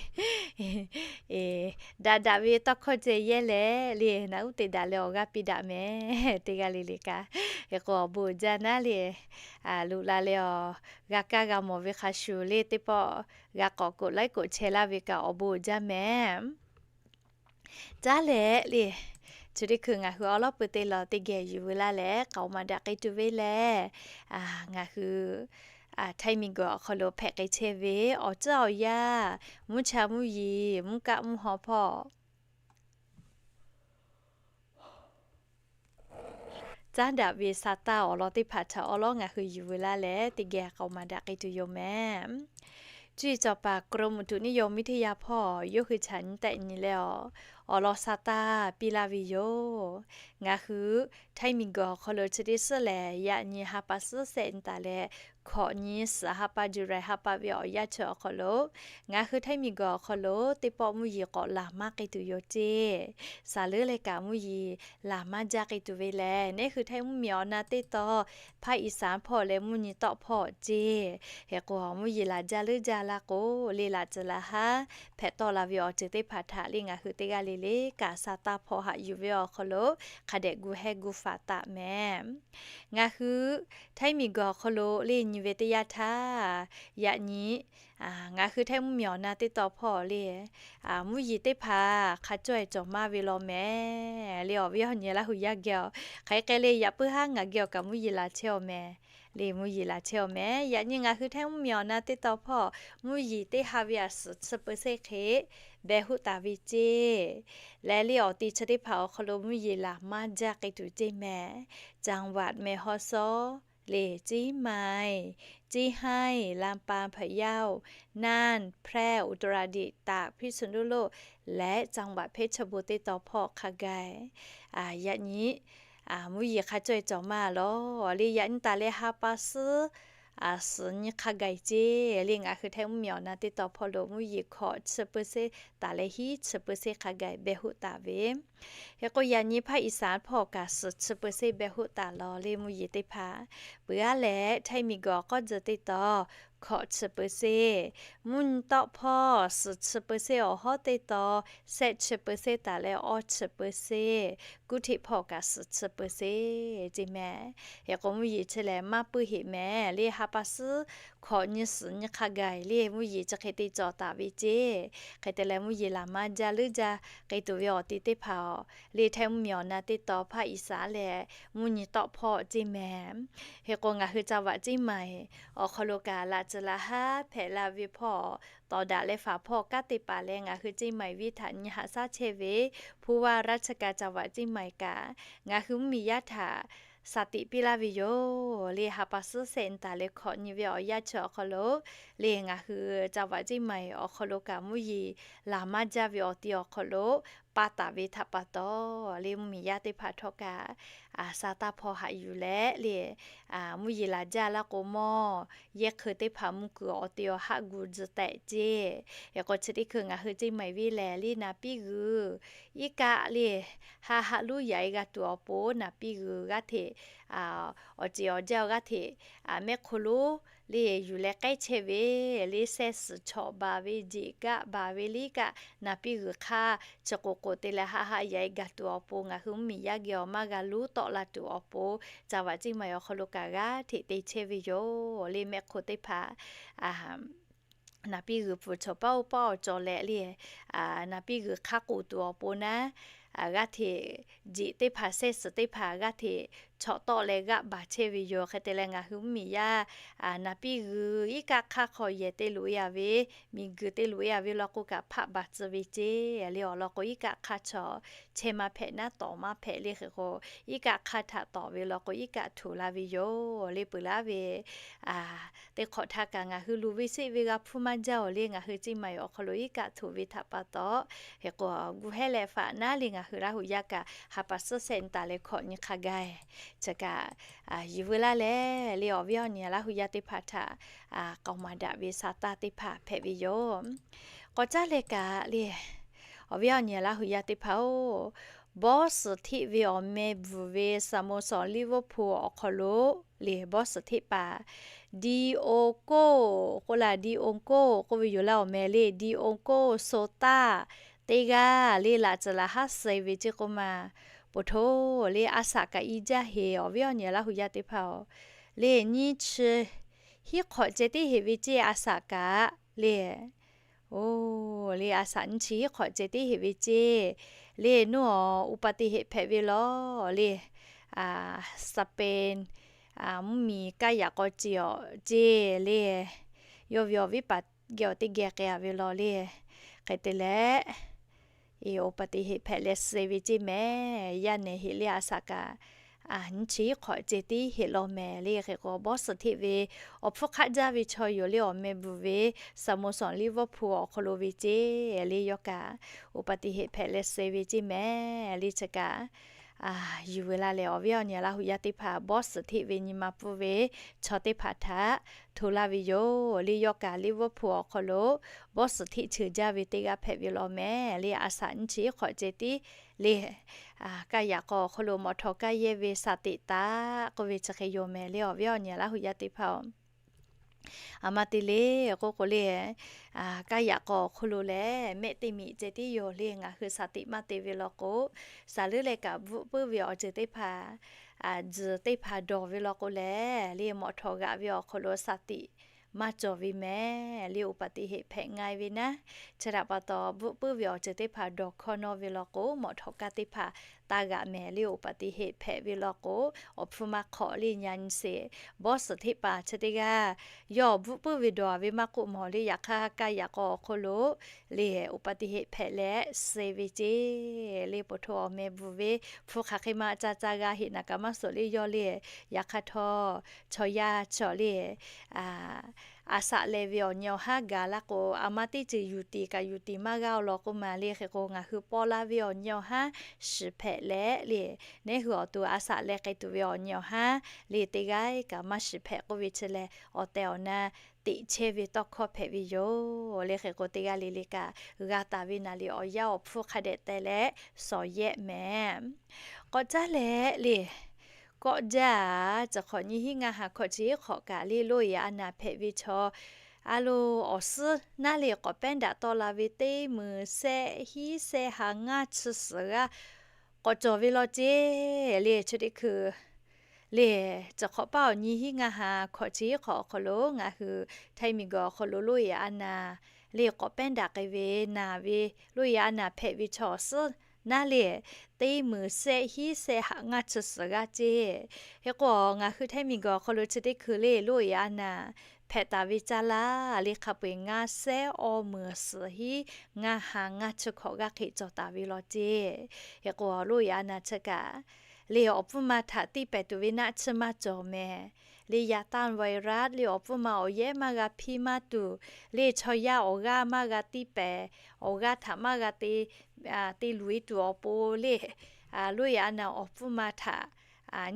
daꞈ daꞈ ve tawˇ hkawˇ ceh yehˇ leh le naˍ uˉ te daꞈ leh awˬ g'aˇ piˇ daꞈ mehˍ. Teˇ g'aˇ le le kaꞈ hk'e k'o awˬ bon uiˍ jaˇ naˉ le. Loꞈ la leh awˬ g'a kaˇ g'a mawˬ ve hk'a shuˍ le teˇ pawˆ g'a k'awꞈ กดไลค์ กดแชร์ laˇ ve kaꞈ awˬ bon uiˍ jaˇ mehˍ. Caˉ leh le, chi teˇ hkui ngaˬ hui awˉ lawˉ pui te lawˬ teˇ geh yuˬ veu laˇ leh k'aoˍ maˍ daꞈ k'ai tuˬ ve lehˬ, ngaˬ hui Htaiˇ miˬguiˬ awˬ hk'aw lo hpehꞈ k'ai chehˇ ve awˬ tcuhˉ awˬ yaˇ, mvuhˇ cha mvuhˇ yeˬ, mvuhˇ kaˆ mvuhˇ haw hpawˇ caˉ daꞈ ve sa taˇ awˬ lawn teˇ hpaˍ htaꞈ awˉ lawˉ ngaˬ hui yuˬ veu laˇ leh teˇ geh k'aoˍ maˍ daꞈ k'ai tuˬ yoˬ mehˍ. Cuˇ yiˍ cawˬ paˍ กรมอุตุนิยมวิทยา hpawˇ yawˇ hui chaꞈ nyi tehꞈ nyi leh awˬ, awˬ lawn sa taˇ piˇ laˇ ve yoˬ. Ngaˬ hui Htaiˇ miˬguiˬ awˬ hk'aw lo chi teˇ suhˉ lehˬ, yaꞈ nyi ha pa suhˉ shehˆ nyi taˍ leh hkawꞈ nyi suhˍ ha pa July ha pa ve awˬ yanˇ chi awˬ hk'aw lo, ngaˬ hui Htaiˇ miˬguiˬ awˬ hk'aw lo teˇ pawˆ mvuhˇ yeˬ k'awꞈ laˬ maˇ k'ai tuˬ yoˬ ceˇ. Saˍ leuˉ leh kaꞈ mvuhˇ yeˬ laˬ maˇ jaˇ k'ai tuˬ ve lehˬ, neˉ hui Htaiˇ mvuhˇ miˬ awˬ na teˇ taw, ภาคอีสาน hpawˇ leh mvuhˇ nyi tawˆ hpawˇ ceˇ. Hk'e k'o, mvuhˇ yeˬ laˬ jaˇ leuˉ jaˇ laˇ k'o, le laꞈ tcuh laˬ haˉ hpehꞈ tawˆ la ve awˬ ceuˬ teˇ hpaˍ htaꞈ le ngaˬ hui teˇ g'aˇ le le kaꞈ sa taˇ hpawˇ haꞈ yuˬ ve awˬ hk'aw lo hk'a dehꞈ gu hehˇ gu faˍ taˍ mehˍ. Ngaˬ hui Htaiˇ miˬguiˬ awˬ hk'aw lo le nyi ve teˇ yanˇ htaˇ, yaꞈ nyi ngaˬ hui Htaiˇ mvuhˇ miˬ awˬ na teˇ taw hpawˇ le mvuhˇ yeˬ teˇ hpaˍ hk'a cawˇ-e cawˬ maˇ ve law mehˍ. Le awˬ viˉ awˬ nyi Laˇ hu yaˇ geh awˬ hk'aˬ hk'e le yaꞈ puiˉ haˉ ngaˬ geh awˬ kaꞈ mvuhˇ yeˬ laˬ chehˇ awˬ mehˍ. Le mvuhˇ yeˬ laˬ chehˇ awˬ mehˍ. Yaꞈ nyi ngaˬ hui Htaiˇ mvuhˇ miˬ awˬ na teˇ taw hpawˇ mvuhˇ yeˬ teˇ ha ve a suhˍ chi เปอร์เซ็นต์ hk'e behˬ hoˆ taˍ ve ceˇ. Leh le awˬ ti chi teˇ hpaˍ awˬ hk'aw lo mvuhˇ yeˬ laˬ maˇ jaˇ k'ai tuˬ ceˇ mehˍ. จังหวัดแม่ฮ่องสอน le เชียงใหม่ เชียงราย ลำปาง พะเยา น่าน แพร่ อุตรดิตถ์ ตาก พิษณุโลก และจังหวัดเพชรบูรณ์ teˇ taw hpawˇ hk'a gaˬ yaꞈ nyi mvuhˇ yeˬ hk'a cawˇ-e cawˬ maˇ lawˬ. Le yaꞈ nyi taˍ leh ha pa suhˉ suhˍ nyi hk'a gaˬ ceˇ. Le ngaˬ hui Htaiˇ mvuhˇ miˬ awˬ na teˇ taw hpawˇ lo mvuhˇ yeˬ hkawꞈ chi เปอร์เซ็นต์ taˍ leh hiˉ chi เปอร์เซ็นต์ hk'a gaˬ behˬ hoˆ taˍ ve. Hk'e k'o, yaꞈ nyi ภาคอีสาน hpawˇ kaꞈ suhˍ chi เปอร์เซ็นต์ behˬ hoˆ taˍ lawˬ le mvuhˇ yeˬ teˇ hpaˍ. Peuˬ aˉ leh Htaiˇ miˬguiˬ awˬ k'awˇ tcuh teˇ taw hkawꞈ chi เปอร์เซ็นต์, mvuhˇ nyi tawˆ hpawˇ suhˍ chi เปอร์เซ็นต์ awˬ hawˉ teˇ taw shehˆ chi เปอร์เซ็นต์ taˍ leh awˇ chi เปอร์เซ็นต์, kuˇ hteꞈ hpawˇ kaꞈ suhˍ chi เปอร์เซ็นต์ ceˇ mehˍ. Hk'e k'o, mvuhˇ yeˬ chi lehˬ maˇ puiˇ heꞈ mehˍ. Le ha pa suhˉ hkawꞈ nyi suhˍ nyi hk'a gaˬ le mvuhˇ yeˬ chi hk'e te cawˬ taˍ ve ceˇ. Hk'e te leh mvuhˇ yeˬ laˬ maˇ jaˇ leuˉ jaˇ k'ai tuˬ ve awˬ ti teˇ hpaˍ awˬ, le Htaiˇ mvuhˇ miˬ awˬ na teˇ taw ภาคอีสาน leh mvuhˇ nyi tawˆ hpawˇ ceˇ mehˍ. Hk'e k'o, ngaˬ hui จังหวัดเชียงใหม่ awˬ hk'aw lo kaꞈ laꞈ tcuh laˬ haˉ hpehꞈ la ve hpawˇ, tawˍ daꞈ leh faˍ hpawˇ kanˉ te paˍ leh ngaˬ hui ceˇ maiˍ viˇ htaꞈ nyi haꞈ shaˉ chehˇ ve ผู้ว่าราชการจังหวัดเชียงใหม่ kaꞈ ngaˬ hui mvuhˇ miˬ yaˇ htaꞈ saˍ tiꞈ piˇ laˇ ve yoˬ. Le ha pa suhˉ shehˆ nyi taˍ leh hkawꞈ nyi ve awˬ yanˇ chi awˬ hk'aw lo, le ngaˬ hui จังหวัดเชียงใหม่ awˬ hk'aw lo kaꞈ mvuhˇ yeˬ laˬ maˇ jaˇ ve awˬ ti awˬ hk'aw lo pa taˍ ve htaꞈ pa taw, le mvuhˇ miˬ yaˇ teˇ hpaˍ htawˇ kaꞈ sa taˇ hpawˇ haꞈ yuˬ leh le mvuhˇ yeˬ laˬ jaˇ laˇ k'o mawˇ, yehˇ hk'eun teˇ hpaˍ mvuhˇ kuiˬ awˬ ti awˬ haˆ gu tzuhꞈ tehꞈ ceˇ. Hk'e k'o, chi teˇ hkui ngaˬ hui ceˇ maiˍ viˇ lehˬ le naˍ piˇ g'uiˬ iˉ kaˆ le haˆ haˆ luˉ yaꞈ-e g'a tuˬ awˬ pon naˍ piˇ g'uiˬ g'aˇ hteꞈ awˬ ceˬ awˬ jaˇ g'aˇ hteꞈ mehˆ hk'oˆ lonˉ le yuˬ leh k'ehˉ chehˇ ve, le sehˇ suhˍ chawꞈ baˬ ve, jeꞈ gaˆ baˬ ve, le iˉ kaˆ naˍ piˇ g'uiˬ hk'aˇ chi k'oˍ k'oˍ te leh haˆ haˆ yaꞈ-e gaˬ tuˬ awˬ pon ngaˬ hui mvuhˇ miˬ yaˇ geh awˬ maˇ g'a luˉ tawˆ la tuˬ awˬ pon จังหวัดเชียงใหม่ awˬ hk'aw lo kaꞈ g'aˇ hteꞈ te chehˇ ve yoˬ. Le mehˆ hk'oˆ teˇ hpaˍ naˍ piˇ g'uiˬ pfuhˍ chawˬ paˇ oˇ paˇ awˬ cawˬ leh le naˍ piˇ g'uiˬ hk'aˇ k'oˍ tuˬ awˬ pon naˉ, g'aˇ hteꞈ jeꞈ teˇ hpaˍ sehˇ suhˍ teˇ hpaˍ g'aˇ hteꞈ chawꞈ tawˆ leh g'aˆ baˬ chehˇ ve yoˬ. Hk'e te leh ngaˬ hui mvuhˇ miˬ yaˇ naˍ piˇ g'uiˬ iˉ kaˆ hk'aˇ hk'aw yehˬ te loꞈ-e a ve, miˬ guiˬ te loꞈ-e a ve law k'o kaꞈ hpaˆ baˬ tcuh ve ceˇ. Le awˬ lawn k'o iˉ kaˆ hk'aˇ chaw chehˇ maˇ hpehꞈ naˉ tawˍ maˇ hpehꞈ le. Hk'e k'o, iˉ kaˆ hk'aˇ htaꞈ tawˍ ve law k'o iˉ kaˆ htuꞈ la ve yoˬ. Le peuˬ laˇ ve teˇ hk'awꞈ htaˇ kaꞈ ngaˬ hui luˬ ve sheˆ ve g'a hpuˇ maˇ jaˇ-oˬ le. Ngaˬ hui ceˇ maiˍ awˬ hk'aw lo iˉ kaˆ htuꞈ ve htaꞈ pa taw, hk'e k'o gu hehˉ leh faꞈ naˉ le ngaˬ hui Laˇ hu yaˇ kaꞈ ha pa suhˉ shehˆ nyi taˍ leh hkawꞈ nyi hk'a gaˬ-e. Chi kaꞈ yuˬ veu laˇ leh le awˬ viˉ awˬ nyi Laˇ hu yaˇ teˇ hpaˍ htaꞈ k'aoˍ maˍ daꞈ ve sa taˇ teˇ hpaˍ hpehꞈ ve yoˬ. K'awꞈ caˉ leh kaꞈ le awˬ viˉ awˬ nyi Laˇ hu yaˇ teˇ hpaˍ-oˬ, bawˇ suhˍ hteˆ ve awˬ meh bvuhˬ ve สโมสรลิเวอร์พูล awˬ hk'aw lo le bawˇ suhˍ hteˆ paˍ ดีโอโก้ k'oˆ laˇ, ดีโอโก้ k'oˆ ve yoˬ laˇ awˬ meh le, ดีโอโก้ โซต้า teˇ g'aˇ le laꞈ tcuh laˬ haˉ suh ve ceˇ k'oˆ ma. Poˬ htoˬ le a shaꞈ kaꞈ i jaˇ heˍ awˬ viˉ awˬ nyi Laˇ hu yaˇ teˇ hpaˍ-oˬ, le nyiˇ chi hiˉ hk'awꞈ ceh tiˉ heˍ ve ceˇ a shaꞈ kaꞈ le Oˇ, le a shaꞈ nyiˇ chi hiˉ hk'awꞈ ceh tiˉ heˆ ve ceˇ. Le nuˇ awˬ อุบัติเหตุ hpehꞈ ve law le, Spain mvuhˇmiˬ kaˇ yaꞈ k'aw ce awˬ ceˇ le, yawˇ ve awˬ viˉ paˍ geh awˬ teˇ geh k'ai a ve law le, hk'e te leh อุบัติเหตุ hpehꞈ leh suh ve ceˇ mehˍ. Yaˇ nehˬ heˆ le a shaꞈ kaꞈ nyiˇ chi hiˉ hk'awꞈ ceh tiˉ heˆ law mehˍ le. Hk'e k'o บอส hteˆ ve awˬ hpfuhˇ hk'aˆ jaˇ ve chaw yoˬ le, awˬ meh bvuhˬ ve สโมสร Liverpool awˬ hk'aw lo ve ceˇ le, yawˇ kaꞈ อุบัติเหตุ hpehꞈ leh suh ve ceˇ mehˍ le. Chi kaꞈ yuˬ ve la lehˬ, awˬ viˉ awˬ nyi Laˇ huˍ yaˇ teˇ hpaˍ บอส hteˆ ve nyi ma pfuhˇ ve chaw teˇ hpaˍ htaꞈ hto laˇ ve yoˬ le. Yawˇ kaꞈ Liverpool awˬ hk'aw lo บอส hteˆ cheuˬ jaˇ ve teˇ g'aˇ hpehꞈ ve law mehˍ le. A shaꞈ nyiˇ chi hiˉ hk'awꞈ ceh tiˉ le, kaˇ yaꞈ k'aw awˬ hk'aw lo mawꞈ htawˍ kaˇ yehˇ ve shaˍ tiꞈ taˍ k'oˆ ve chi hk'e yoˬ mehˍ le, awˬ viˉ awˬ nyi Laˇ huˍ yaˇ teˇ hpaˍ-oˬ. A ma te le k'oˆ k'o le, kaˇ yaꞈ k'aw awˬ hk'aw lo lehˬ mehˆ teˇ miꞈ ceh tiˉ yoˬ le. Ngaˬ hui shaˍ tiꞈ maˇ te ve law k'o, shaˍ leuˉ leh kaꞈ bvuhˆ puiˉ ve awˬ ceuˬ teˇ hpaˍ, tzuhˬ teˇ hpaˍ dawˬ ve law k'o lehˬ le, mawꞈ htawˍ g'aꞈ ve awˬ hk'aw lo shaˍ tiꞈ maˇ cawˬ ve mehˍ le, อุบัติเหตุ hpehꞈ nga ve naˉ. Chi htaꞈ pa taw, bvuhˆ puiˉ ve awˬ ceuˬ teˇ hpaˍ dawˬ hkawˇ nawˇ ve law k'o, mawꞈ htawˍ kaˇ teˇ hpaˍ taˇ g'aꞈ mehˍ le, อุบัติเหตุ hpehꞈ ve law k'o, awˬ hpfuhˇ maˇ hk'awꞈ le. Nyi nyi sheˍ บอส hteˆ paˍ chi teˇ g'aˇ yawˇ bvuhˆ puiˉ ve dawˬ ve maˇ k'oˆ mawˬ le, yaꞈ hk'aˇ kaˇ yaꞈ k'aw awˬ hk'aw lo le อุบัติเหตุ hpehꞈ leh suh ve ceˇ le. Poˬ hto awˬ meh bvuhˬ ve hpu hk'aˬ hk'e ma ca ca g'a heˆ naˍ kaꞈ maˇ suhˍ le yawˇ le. Yaꞈ hk'aˇ htawˇ, chaw yaˇ chaw le a shaꞈ leh ve awˬ nyi awˬ haˉ gaˬ laˇ k'o, a ma teˇ ceuˬ yuˬ tiˍ kaꞈ yuˬ tiˍ maˇ g'a awˬ lawn k'oˆ ma le. Hk'e k'o, ngaˬ hui paw la ve awˬ nyi awˬ haˉ shiˍ hpehꞈ leh le, neˉ hui awˬ to a shaꞈ leh k'ai tuˬ ve awˬ nyi awˬ haˉ le teˇ g'aˇ kaꞈ maˇ shiˍ hpehꞈ k'oˆ ve chi lehˬ, awˬ tehˬ awˬ na teꞈ chehˇ ve tawˇ hkawˇ hpehꞈ ve yoˬ le. Hk'e k'o, teˇ g'aˇ le le kaꞈ g'a taˍ ve naˍ liˍ awˬ yaˇ awˬ hpfuhˇ hk'a dehꞈ teh leh shawˍ yehˆ mehˍ. K'awꞈ caˉ leh le, kawˆ jaˇ, chi hk'awꞈ nyiˇ hinˉ ngaˇ ha hkawꞈ chi hiˉ hk'awꞈ kaꞈ le, โรค a naˍ hpehꞈ ve chaw a lo awˬ suhˉ naˉ le k'awꞈ pehˉ daꞈ tawˆ la ve teˇ meunˍ sehˆ hiˉ sehˆ ha ngaˇ chi suhˍ g'aˇ k'awꞈ cawˬ ve law ceˇ le. Chi teˇ hkui le, chi hk'awꞈ paˉ awˬ nyiˇ hinˉ ngaˇ ha hkawꞈ chi hiˉ hk'awꞈ awˬ hk'aw lo ngaˬ hui Htaiˇ miˬguiˬ awˬ hk'aw lo โรค a naˍ le k'awꞈ pehˉ daꞈ k'ai ve naˍ ve โรค a naˍ hpehꞈ ve chaw awˬ suhˉ naˉ le teˇ meunˍ sehˆ hiˉ sehˆ ha ngaˇ chi suhˍ g'aˇ ceˇ. Hk'e k'o, ngaˬ hui Htaiˇ miˬguiˬ awˬ hk'aw lo chi teˇ hkui le โรค a naˍ hpehꞈ taˍ ve caˇ laˇ le hk'a peu-eˬ ngaˇ sehˉ awˇ meunˍ suhˍ hiˉ ngaˇ ha ngaˇ chi hkawꞈ g'aˇ hk'e cawˬ taˍ ve law ceˇ. Hk'e k'o, โรค a naˍ chi kaꞈ le awˬ pfuhˇ ma htaꞈ tiˇ pehˍ tuˬ ve naˆ tsuhˇ maˇ cawˬ mehˍ le. ยาต้านไวรัส le awˬ pfuhˇ ma awˬ yehˉ maˇ g'a hpiˇ maˇ tuˬ le, chaw yaˇ awˬ g'aˇ maˇ g'a tiˇ pehˍ, awˬ g'aˇ htaꞈ maˇ g'a te te luˬ e tuˬ awˬ pon le, โรค a naˍ awˬ pfuhˇ ma htaꞈ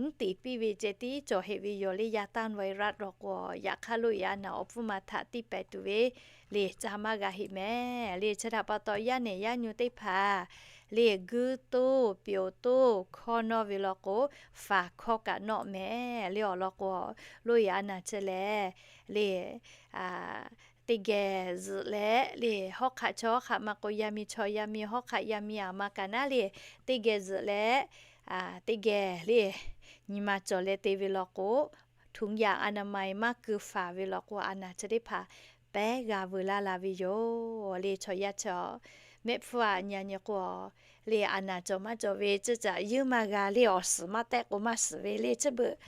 nyiˉ teˍ piˇ ve ceh tiˉ cawˬ heˆ ve yoˬ le. ยาต้านไวรัส law k'o, yaꞈ hk'aˇ โรค a naˍ awˬ pfuhˇ ma htaꞈ tiˇ pehˍ tuˬ ve le caˇ maˇ g'a heˆ mehˍ le. Chi htaꞈ pa taw, yaˇ nehˬ yaˇ nyi teˇ hpaˍ le guiˇ toˇ pyoˍ toˇ hkawˇ nawˇ ve law k'o, faˍ hkawˇ kaꞈ nawˆ mehˍ le. Awˬ lawn k'o, โรค a naˍ chi lehˬ le teˇ geh zuhꞈ leh le, hawˉ hk'aˆ chaw hawˉ hk'aˆ maˇ k'o, yaˇ miˇ chaw yaˇ miˇ hawˉ hk'aˆ yaˇ miˇ a ma kaꞈ naˉ le, teˇ geh zuhꞈ leh teˇ geh le nyi ma cawˬ leh te ve law k'o, ถุงยางอนามัย maˇ keu faˍ ve law k'o, a naˍ chi teˇ hpaˍ pehˉ g'a veu laˇ la ve yoˬ le. Chaw yaˇ chaw mehˆ hpfuhˇ a nyi a nyi k'o, le a naˍ cawˬ maˇ cawˬ ve ciˇ caꞈ yeuˉ maˇ g'a le, awˬ suhˍ maˇ tehˆ k'o maˇ suhˍ ve le ciˇ beuꞈ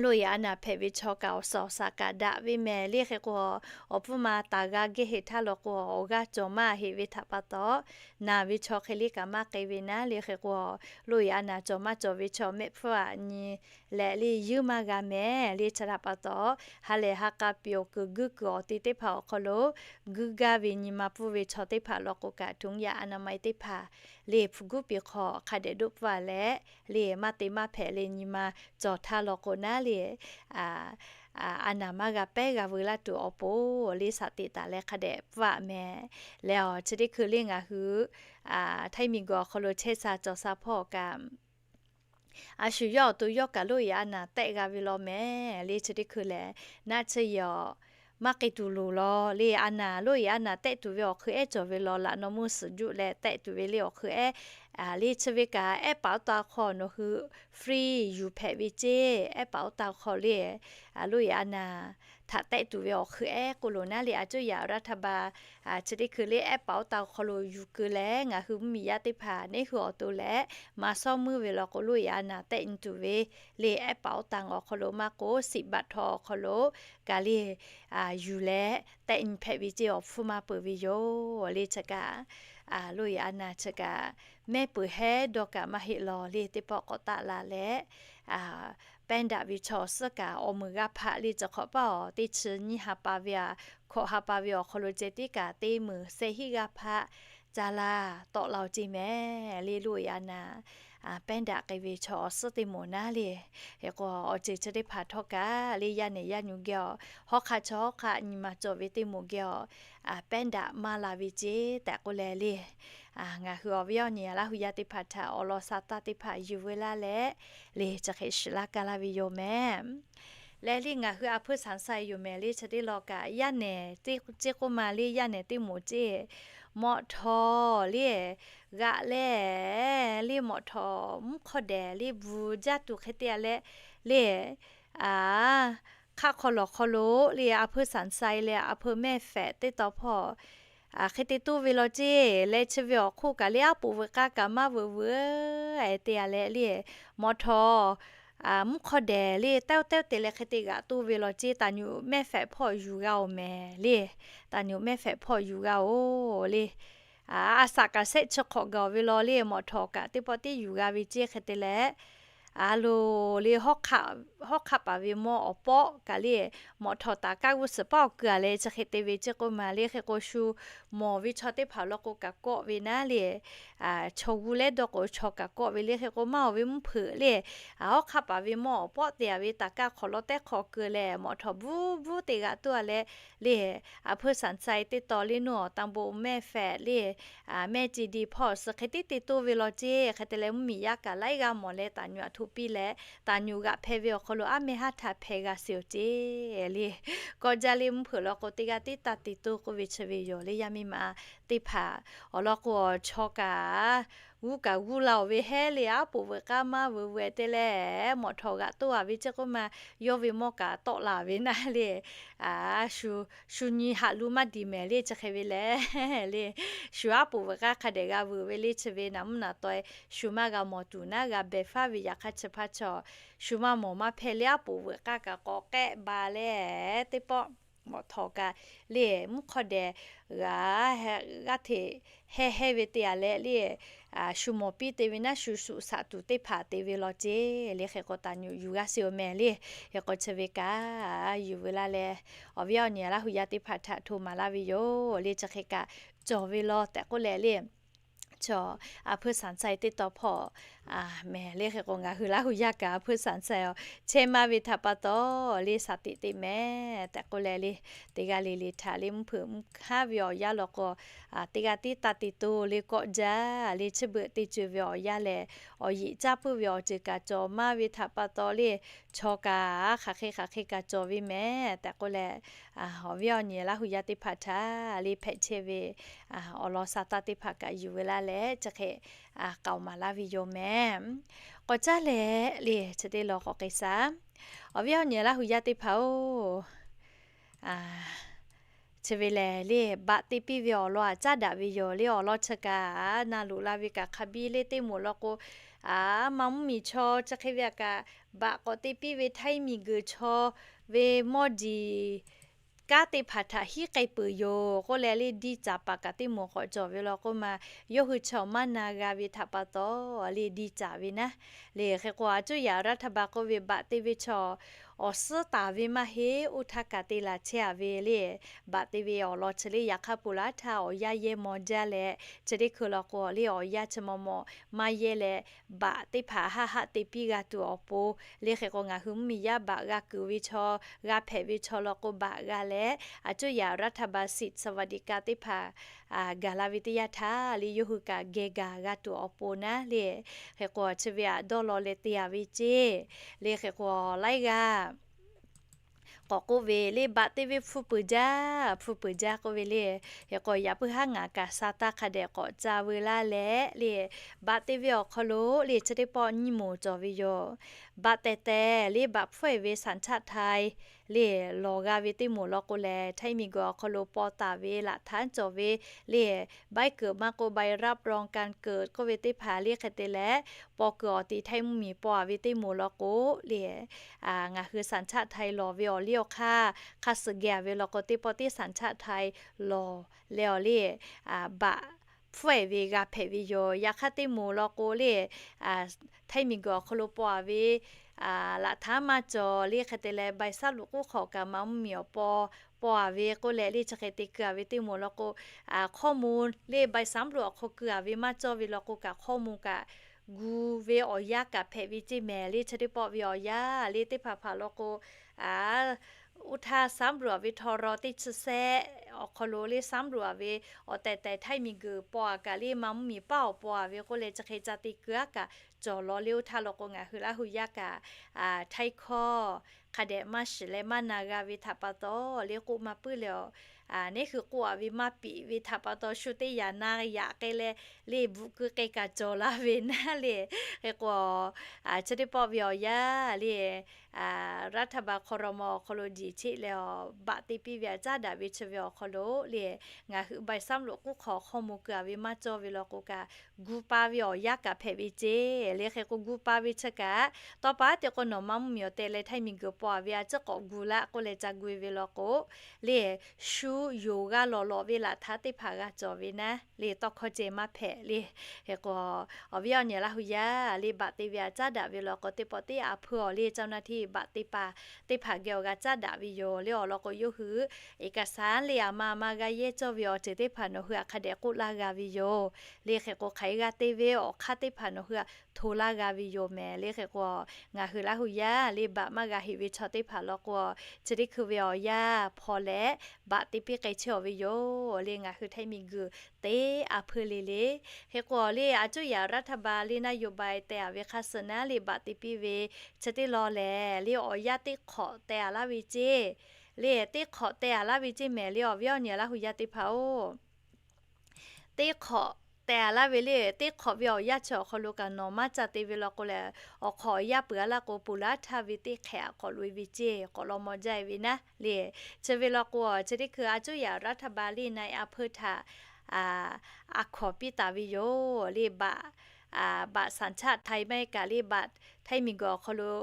โรค a naˍ hpehꞈ ve chaw kaꞈ awˬ suhˍ awˬ shaˍ kaꞈ daꞈ ve mehˍ le. Hk'e k'o, awˬ pfuhˇ ma taˍ g'a geh heˆ htaˇ law k'o, awˬ g'aˇ cawˬ maˇ heˆ ve htaꞈ pa taw, naˍ ve chaw hk'e le kaꞈ maˇ k'ai ve naˉ le. Hk'e k'o, โรค a naˍ cawˬ maˇ cawˬ ve chaw mehˆ hpfuhˇ a nyi leh le yeuˉ maˇ g'a mehˍ le. Chi htaꞈ pa taw, ha lehˬ ha k'a pyoˬ kuiˬ guiˇ kuiˬ awˬ te teˇ hpaˍ awˬ hk'aw lo guiˇ gaˇ ve nyi ma pfuhˇ ve chaw teˇ hpaˍ law k'o kaꞈ, ถุงยางอนามัย teˇ hpaˍ le hpu guˉ piˍ hk'aw hk'a dehꞈ doˆ pfuhˇ a leh le, maˇ te maˇ hpehꞈ le nyi ma cawˬ htaˇ law k'o naˉ le, a naˍ maˇ g'a pehˉ g'a veu laˇ tuˬ awˬ pon le shaˍ tiꞈ taˍ leh hk'a dehꞈ pfuhˇ a mehˍ. Leh awˬ chi teˇ hkui le ngaˬ hui Htaiˇ miˬguiˬ awˬ hk'aw lo chehˇ sha cawˬ sha hpawˇ kaꞈ, a shu yawˇ awˬ to yawˇ kaꞈ โรค a naˍ tehˆ g'a ve law mehˍ le. Chi teˇ hkui lehˬ, naˆ tsuhˇ yehˬ maˇ k'ai tuˬ loˍ law le. A naˍ โรค a naˍ tehˆ tuˬ ve awˬ hk'eu ehˉ cawˬ ve law laꞈ naw meuˇ suhˍ juˆ leh tehˆ tuˬ ve le awˬ hk'eu ehˉ le chi ve kaꞈ, ehˉ paˍ oˇ taˇ hk'aw nawˬ hui free yuˬ hpehꞈ ve ceˇ. Ehˉ paˍ oˇ taˇ hk'aw le โรค a naˍ htaꞈ tehˆ tuˬ ve awˬ hk'eun ehˉ k'oˆ lo naˉ le, a cuˇ yaꞈ awˬ raˇ htaˇ ba chi teˇ hkui le ehˉ paˍ oˇ taˇ awˬ hk'aw lo yuˬ keu leh ngaˬ hui mvuhˇmiˬ yaˇ teˇ hpaˍ neˉ hui awˬ to leh maˇ shawˉ meuˇ ve law k'o, loˇ yaꞈ a naˍ tehˆ nyi tuˬ ve le ehˉ paˍ oˇ taˇ awˬ hk'aw lo maˇ k'oˆ, siꞈ baꞈ htaw awˬ hk'aw lo kaꞈ le yuˬ leh tehˆ nyi hpehꞈ ve ceˇ awˬ hpfuhˇ maˇ peuˬ ve yoˬ le. Chi kaꞈ loˇ yaꞈ a naˍ chi kaꞈ mehˇ peuˬ hehˉ dawˇ kaꞈ maˇ heˆ law le, teˇ pawˆ k'awꞈ taˆ la leh pehˉ daꞈ ve chaw suhˉ kaꞈ awˬ meuˍ g'a hpaꞈ le, chi hk'awꞈ paˇ awˬ teˇ chi nyiˇ ha pa ve a, hkawꞈ ha pa ve awˬ hk'aw lo ceh tiˉ kaꞈ teˇ meunˍ sehˉ hiˆ g'a hpaꞈ ca laˇ tawˆ la-o ceˇ mehˍ le. Loˇ yaꞈ a naˍ pehˉ daꞈ k'ai ve chaw awˬ suhˉ teˇ moˍ naˉ le. Hk'e k'o awˬ ceuˬ chi teˇ hpaˍ htawˇ kaꞈ le yaˇ nehˬ yaˇ nyu geh awˬ hawˉ hk'aˆ chaw hawˉ hk'aˆ nyi ma cawˬ ve teˇ moˍ geh awˬ pehˉ daꞈ maˇ la ve ceˇ tehꞈ k'oˆ leh le, ngaˬ hui awˬ viˉ awˬ nyi Laˇ hu yaˇ teˇ hpaˍ htaꞈ awˬ lawn sa taˇ teˇ hpaˍ yuˬ veu laˇ leh le, chi hk'e shiˍ laˇ kaˇ laˇ ve yoˬ mehˍ. Leh le ngaˬ hui a hpeuˇ sanˍ sai yoˬ mehˍ le. Chi teˇ law kaꞈ yaˇ nehˬ teˇ ceˇ k'oˆ ma le, yaˇ nehˬ teˇ moˍ ceˇ mawꞈ htawˍ le g'aꞈ leh le mawꞈ htawˍ mvuhˇ hk'awˇ dehˬ le bvuhˬ jaˇ tuˬ hk'e te a leh le, a hk'aˆ hk'aw lawˬ hk'aw lo le a hpeuˇ sanˍ sai leh a hpeuˇ mehˇ fehꞈ teˇ taw hpawˇ hk'e te toˇ ve law ceˇ leh, chi ve awˬ hk'oˆ kaꞈ le aˉ poꞈ veuꞈ k'aˇ kaꞈ maˇ veuꞈ veuꞈ te a leh le, mawꞈ htawˍ mvuhˇ hk'awˇ dehˬ le tawˇ tawˇ te leh hk'e te g'aꞈ toˇ ve law ceˇ. Taˍ nyoꞈ mehˇ fehꞈ hpawˇ yuˬ g'a-oˬ mehˍ le. Taˍ nyoꞈ mehˇ fehꞈ hpawˇ yuˬ g'a-oˬ le. A saꞈ kaꞈ shehˆ chi hk'awꞈ gaˬ ve law le, mawꞈ htawˍ kaꞈ teˇ pawˆ tiˉ yuˬ g'a ve ceˇ hk'e te leh, a loˬ le hawˉ hk'aˆ paˍ ve mawˇ awˬ pawˆ kaꞈ le mawꞈ htawˍ taˍ kaˇ g'uˇ suhˍ paˉ awˬ keu a leh chi hk'e te ve ceˇ k'oˆ ma le. Hk'e k'o shu mawˬ ve chaw teˇ hpaˍ law k'o kaꞈ kawˆ ve naˉ le, chaw g'uˇ lehˉ dawˇ k'o chaw kaꞈ kawˆ ve le. Hk'e k'o maˇ awˬ ve mvuhˇ hpeuꞈ le, a hawˉ hk'aˆ paˍ ve mawˇ awˬ pawˆ te a ve taˍ kaˇ hk'awꞈ lawˇ tehˉ hk'aw keu leh mawꞈ htawˍ bvuhˇ bvuhˇ te g'aꞈ toˇ a leh le, a hpeuˇ sanˍ sai teˇ taw le nuˇ awˬ tan bon mehˇ fehꞈ le mehˇ ce di hpawˇ suh hk'e tiˉ te toˇ ve law ceˇ. Hk'e te leh mvuhˇmiˬ yaˇ kaꞈ laiˉ g'aˇ mawˬ leh taˍ nyoꞈ aꞈ htoꞈ piˇ leh, taˍ nyoꞈ g'aꞈ hpehꞈ ve awˬ hk'aw lo aˉ mehˇ haˉ htaꞈ hpehꞈ g'a seˍ-oˬ ceˇ le. Kawˆ jaˇ le mvuhˇ hpeuꞈ law k'o teˇ g'aˇ tiˉ taˇ te toˇ k'oˆ ve chi ve yoˬ le. Yaˇ miˇ ma teˇ hpaˍ awˬ lawn k'o, chaw kaꞈ g'uˇ kaꞈ g'uˇ la-oˬ ve hehˉ le, aˉ poꞈ veuꞈ k'aˇ maˇ veuꞈ veuꞈ te leh mawꞈ htawˍ g'aꞈ toˇ a ve ceˇ k'oˆ ma, yawˇ ve mawˇ kaꞈ tawˆ la ve naˉ le, shu nyi haꞈ lu maˇ diˬ mehˍ le. Chi hk'e ve lehˬ le, shu aˉ poꞈ veuꞈ k'aˇ hk'a dehꞈ g'a veuꞈ ve le. Chi ve naˍ mvuhˇ naˍ taw shu maˇ g'a mawˬ tuˬ naˉ g'a behˬ faˉ ve yaꞈ hk'aˇ chi hpaˇ chaw shu maˇ mawˬ maˇ hpehˇ le, aˉ poꞈ veuꞈ k'aˇ kaꞈ k'awꞈ k'ehˆ ba leh teˇ pawˆ mawꞈ htawˍ kaꞈ le mvuhˇ hk'awˇ dehˬ g'aˇ g'aˇ hteꞈ hehˇ hehˇ ve te a leh le, shu mawˬ piˇ te ve naˉ shu shuꞈ shaꞈ tuˬ teˇ hpaˍ te ve law ceˇ le. Hk'e k'o taˍ nyoꞈ yuˬ g'a seˍ-oˬ mehˍ le. Hk'e k'o chi ve kaꞈ yuˬ veu laˇ leh, awˬ viˉ awˬ nyi Laˇ hu yaˇ teˇ hpaˍ htaꞈ hto maˍ laˇ ve yoˬ le. Chi hk'e kaꞈ cawˬ ve law tehꞈ k'oˆ leh le, chaw a hpeuˇ sanˍ sai teˇ taw hpawˇ mehˍ le. Hk'e k'o ngaˬ hui Laˇ hu yaˇ kaꞈ a hpeuˇ sanˍ sai awˬ chehˇ maˇ ve htaꞈ pa taw le, shaˍ tiꞈ te mehˍ tehꞈ k'oˆ leh le, teˇ g'aˇ le le htaꞈ le mvuhˇ hpeuꞈ mvuhˇ haˉ ve awˬ yanˇ law k'o, teˇ g'aˇ tiˉ taˇ te toˇ le, kawˆ jaˇ le, chi beuꞈ te ceuˬ ve awˬ yanˇ lehˬ, awˬ yeꞈ caˇ puiˉ ve awˬ ceuˬ kaꞈ cawˬ maˇ ve htaꞈ pa taw le, chaw kaꞈ hk'aˬ hk'e hk'aˬ hk'e kaꞈ cawˬ ve mehˍ tehꞈ k'oˆ leh, awˬ viˉ awˬ nyi Laˇ hu yaˇ teˇ hpaˍ htaꞈ le hpehꞈ chehˇ ve awˬ lawn sa taˇ teˇ hpaˍ kaꞈ yuˬ veu laˇ leh chi hk'e k'aoˍ maˍ laˇ ve yoˬ mehˍ. K'awꞈ caˉ leh le chi teˇ lawn k'awꞈ k'ai shaˍ. Awˬ viˉ awˬ nyi Laˇ hu yaˇ teˇ hpaˍ-oˬ, chi ve lehˬ le, baꞈ te piˇ ve awˬ lawn aꞈ caˉ daꞈ ve yoˬ le. Awˬ lawn chi kaꞈ na loꞈ la ve kaꞈ hk'a biˇ le. Teˇ moˍ law k'o, a maˇ mvuhˇmiˬ chaw chi hk'e ve aꞈ kaꞈ baꞈ k'awꞈ te piˇ ve htaiˇ miˬguiˬ chaw ve mawˇ diˬ kanˉ teˇ hpaˍ htaꞈ hiˉ k'ai peuˬ yoˬ k'oˆ leh le, diˇ caˍ paˍ kaꞈ teˇ moˍ k'awꞈ cawˬ ve law k'oˆ ma, yawˇ hui chaw maˇ na g'a ve htaꞈ pa taw le diˇ caˍ ve naˉ le. Hk'e k'o a cuˇ yaꞈ raˇ htaˇ ba k'oˆ ve baꞈ te ve chaw awˬ suhˉ taˍ ve maˇ heˆ. Oˇ htaˇ kaꞈ te laˬ chehˇ a ve le. Baꞈ te ve awˬ lawn chi le yaꞈ hk'aˇ pu laˇ htaˇ awˬ yanˇ yehˇ maw jaˇ leh, chi teˇ hkui law k'o le awˬ yanˇ chi maw maw maˇ yehˇ leh, baꞈ teˇ hpaˍ haˆ haˆ te piˇ g'a tuˬ awˬ pon le. Hk'e k'o ngaˬ hui mvuhˇmiˬ yaˇ baꞈ g'a kuiˬ ve chaw, g'a hpehꞈ ve chaw law k'o baꞈ g'a leh, a cuˇ yaꞈ raˇ htaˇ ba siꞈ สวัสดิการ teˇ hpaˍ gaˬ la ve teˇ yanˇ htaˇ le yawˇ hui kaꞈ geh gaˬ g'a tuˬ awˬ pon naˉ le. Hk'e k'o chi ve aꞈ dawˇ law leh te a ve ceˇ le. Hk'e k'o laiˉ g'aˇ k'awꞈ k'oˆ ve le, baꞈ te ve hpu peuˬ jaˇ, hpu peuˬ jaˇ k'oˆ ve le. Hk'e k'o yaꞈ puiˉ haˉ ngaˬ kaꞈ sa taˇ hk'a dehꞈ k'awꞈ ca veu laˇ leh le, baꞈ te ve awˬ hk'aw lo le chi teˇ pawˆ nyiˇ moˍ cawˬ ve yoˬ. Baꞈ tehˬ tehˬ le, baꞈ hpfuhˇ-e ve สัญชาติไทย le, lawˬ g'a ve teˇ moˍ law k'o lehˬ, htaiˇ miˬguiˬ awˬ hk'aw lo paw taˍ ve laꞈ htaˇ cawˬ ve le, ใบเกิด maˇ k'oˆ ใบรับรองการเกิด k'oˆ ve teˇ hpaˍ le hk'e te leh, paw kuiˬ awˬ ti htaiˇ mvuhˇmiˬ paw-a ve teˇ moˍ law k'o le, ngaˬ hui สัญชาติไทย lawˬ ve awˬ liˇ awˬ hk'aˇ hk'a suhˍ geh-a ve law k'o, teˇ pawˆ tiˉ สัญชาติไทย lawˬ leh awˬ le, baꞈ hpfuhˇ-e ve g'a hpehꞈ ve yoˬ. Yaꞈ hk'aˇ teˇ moˍ law k'o le, htaiˇ miˬguiˬ awˬ hk'aw lo paw-a ve laꞈ htaˇ maˇ cawˬ le hk'e te leh, ใบสำรวจ k'oˆ hk'awꞈ kaꞈ maˇ mvuhˇmiˬ awˬ paw paw-a ve k'oˆ leh le, chi hk'e te keu-a ve teˇ moˍ law k'o, ข้อมูล le ใบสำรวจ awˬ hk'aw keu-a ve maˇ cawˇ ve law k'o kaꞈ, ข้อมูล kaꞈ gu ve awˬ yanˇ kaꞈ hpehꞈ ve ceˇ mehˍ le. Chi teˇ pawˆ ve awˬ yanˇ le teˇ hpaˍ hpaˍ law k'o, oˇ htaˇ สำรวจ ve โทรทัศน์ teˇ chi sehˆ awˬ hk'aw lo le สำรวจ ve awˬ tehˬ tehˬ htaiˇ miˬguiˬ paw-a kaꞈ le maˇ mvuhˇmiˬ paˇ awˬ paw-a ve k'oˆ leh, chi hk'e ca te keu-a kaꞈ cawˬ law le. Oˇ htaˇ law k'o ngaˬ hui Laˇ hu yaˇ kaꞈ htaiˇ hkawˇ hk'a dehꞈ maˇ shiˍ leh maˇ na g'a ve htaꞈ pa taw le, k'oˆ maˇ puiˉ leh awˬ, neˇ hui k'oˆ-a ve maˇ piˍ ve htaꞈ pa taw shu teˇ yanˇ na yaꞈ k'ai leh le, bvuhꞈ keu k'ai kaꞈ cawˬ la ve naˉ le. Hk'e k'o, chi teˇ pawˆ ve awˬ yanˇ le, รัฐบาล ครม. awˬ hk'aw lo diˬ cheˆ leh awˬ baꞈ te piˇ ve htaꞈ caˉ daꞈ ve chi ve awˬ hk'aw lo le, ngaˬ hui ใบสำรวจ k'oˆ hk'awꞈ ข้อมูล keu-a ve maˇ cawˇ ve law k'o kaꞈ, gu pa ve awˬ yanˇ kaꞈ hpehꞈ ve ceˇ le. Hk'e k'o gu pa ve chi kaꞈ, tawˇ pa te k'o nawˬ maˇ mvuhˇmiˬ awˬ te leh htaiˇ miˬguiˬ paw-a ve a ciˉ k'awꞈ gu laˇ k'oˆ leh ca gu ve law k'o le, shu yonˍ g'a lawˬ lawꞈ ve laꞈ htaˇ teˇ hpaˍ g'a cawˬ ve naˉ le, tawˇ hkawˇ ceh maˇ hpehꞈ le. Hk'e k'o, awˬ viˉ awˬ nyi Laˇ hu yaˇ le, baꞈ te ve htaꞈ caˉ daꞈ ve law k'o, teˇ pawˆ tiˉ a hpeu awˬ le เจ้าหน้าที่ baꞈ te paˍ teˇ hpaˍ geh awˬ g'a caˉ daꞈ ve yoˬ le. Awˬ lawn k'o, yawˇ hui เอกสาร le, a ma a ma g'a yehˇ cawˇ ve awˬ ceuˬ teˇ hpaˍ nawˬ hui htaꞈ hk'a dehꞈ k'oˆ laˇ g'a ve yoˬ le. Hk'e k'o, hk'aˬ hk'e g'a te ve awˬ hk'aˇ teˇ hpaˍ nawˬ hui htaꞈ hto laˇ g'a ve yoˬ mehˍ le. Hk'e k'o, ngaˬ hui Laˇ hu yaˇ le, baꞈ maˇ g'a heꞈ ve chaw teˇ hpaˍ law k'o, chi teˇ hkui ve awˬ yanˇ hpaw leh baꞈ te piˇ k'ai chehˇ-a ve yoˬ le. Ngaˬ hui htaiˇ miˬguiˬ teˇ a hpeu le le. Hk'e k'o le, a cuˇ yaꞈ รัฐบาล le นโยบาย teh-a ve hk'a suhˍ naˉ le, baꞈ te piˇ ve chi teˇ law lehˬ le, awˬ yanˇ teˇ hk'awꞈ teh-a laˇ ve ceˇ le, teˇ hk'awꞈ teh-a laˇ ve ceˇ mehˍ le. Awˬ viˉ awˬ nyi Laˇ hu yaˇ teˇ hpaˍ-oˬ, teˇ hk'awꞈ teh-a laˇ ve le. Teˇ hk'awꞈ ve awˬ yanˇ chi awˬ hk'aw lo kaꞈ nawˬ maˇ ca te ve law k'o lehˬ, awˬ hk'awꞈ awˬ yanˇ peuˬ-a laˇ k'o, ponˬ laˇ htaˇ ve teˇ hk'ehꞈ k'awꞈ loꞈ-e ve ceˇ, k'awꞈ law maw jaˇ-e ve naˉ le. Chi ve law k'o, chi teˇ hkui a cuˇ yaꞈ รัฐบาล le นายอำเภอ htaꞈ a hkawˍ piˇ taˍ ve yoˬ le. Baꞈ, baꞈ สัญชาติไทย maˇ heˆ kaꞈ le, baꞈ htaiˇ miˬguiˬ awˬ hk'aw lo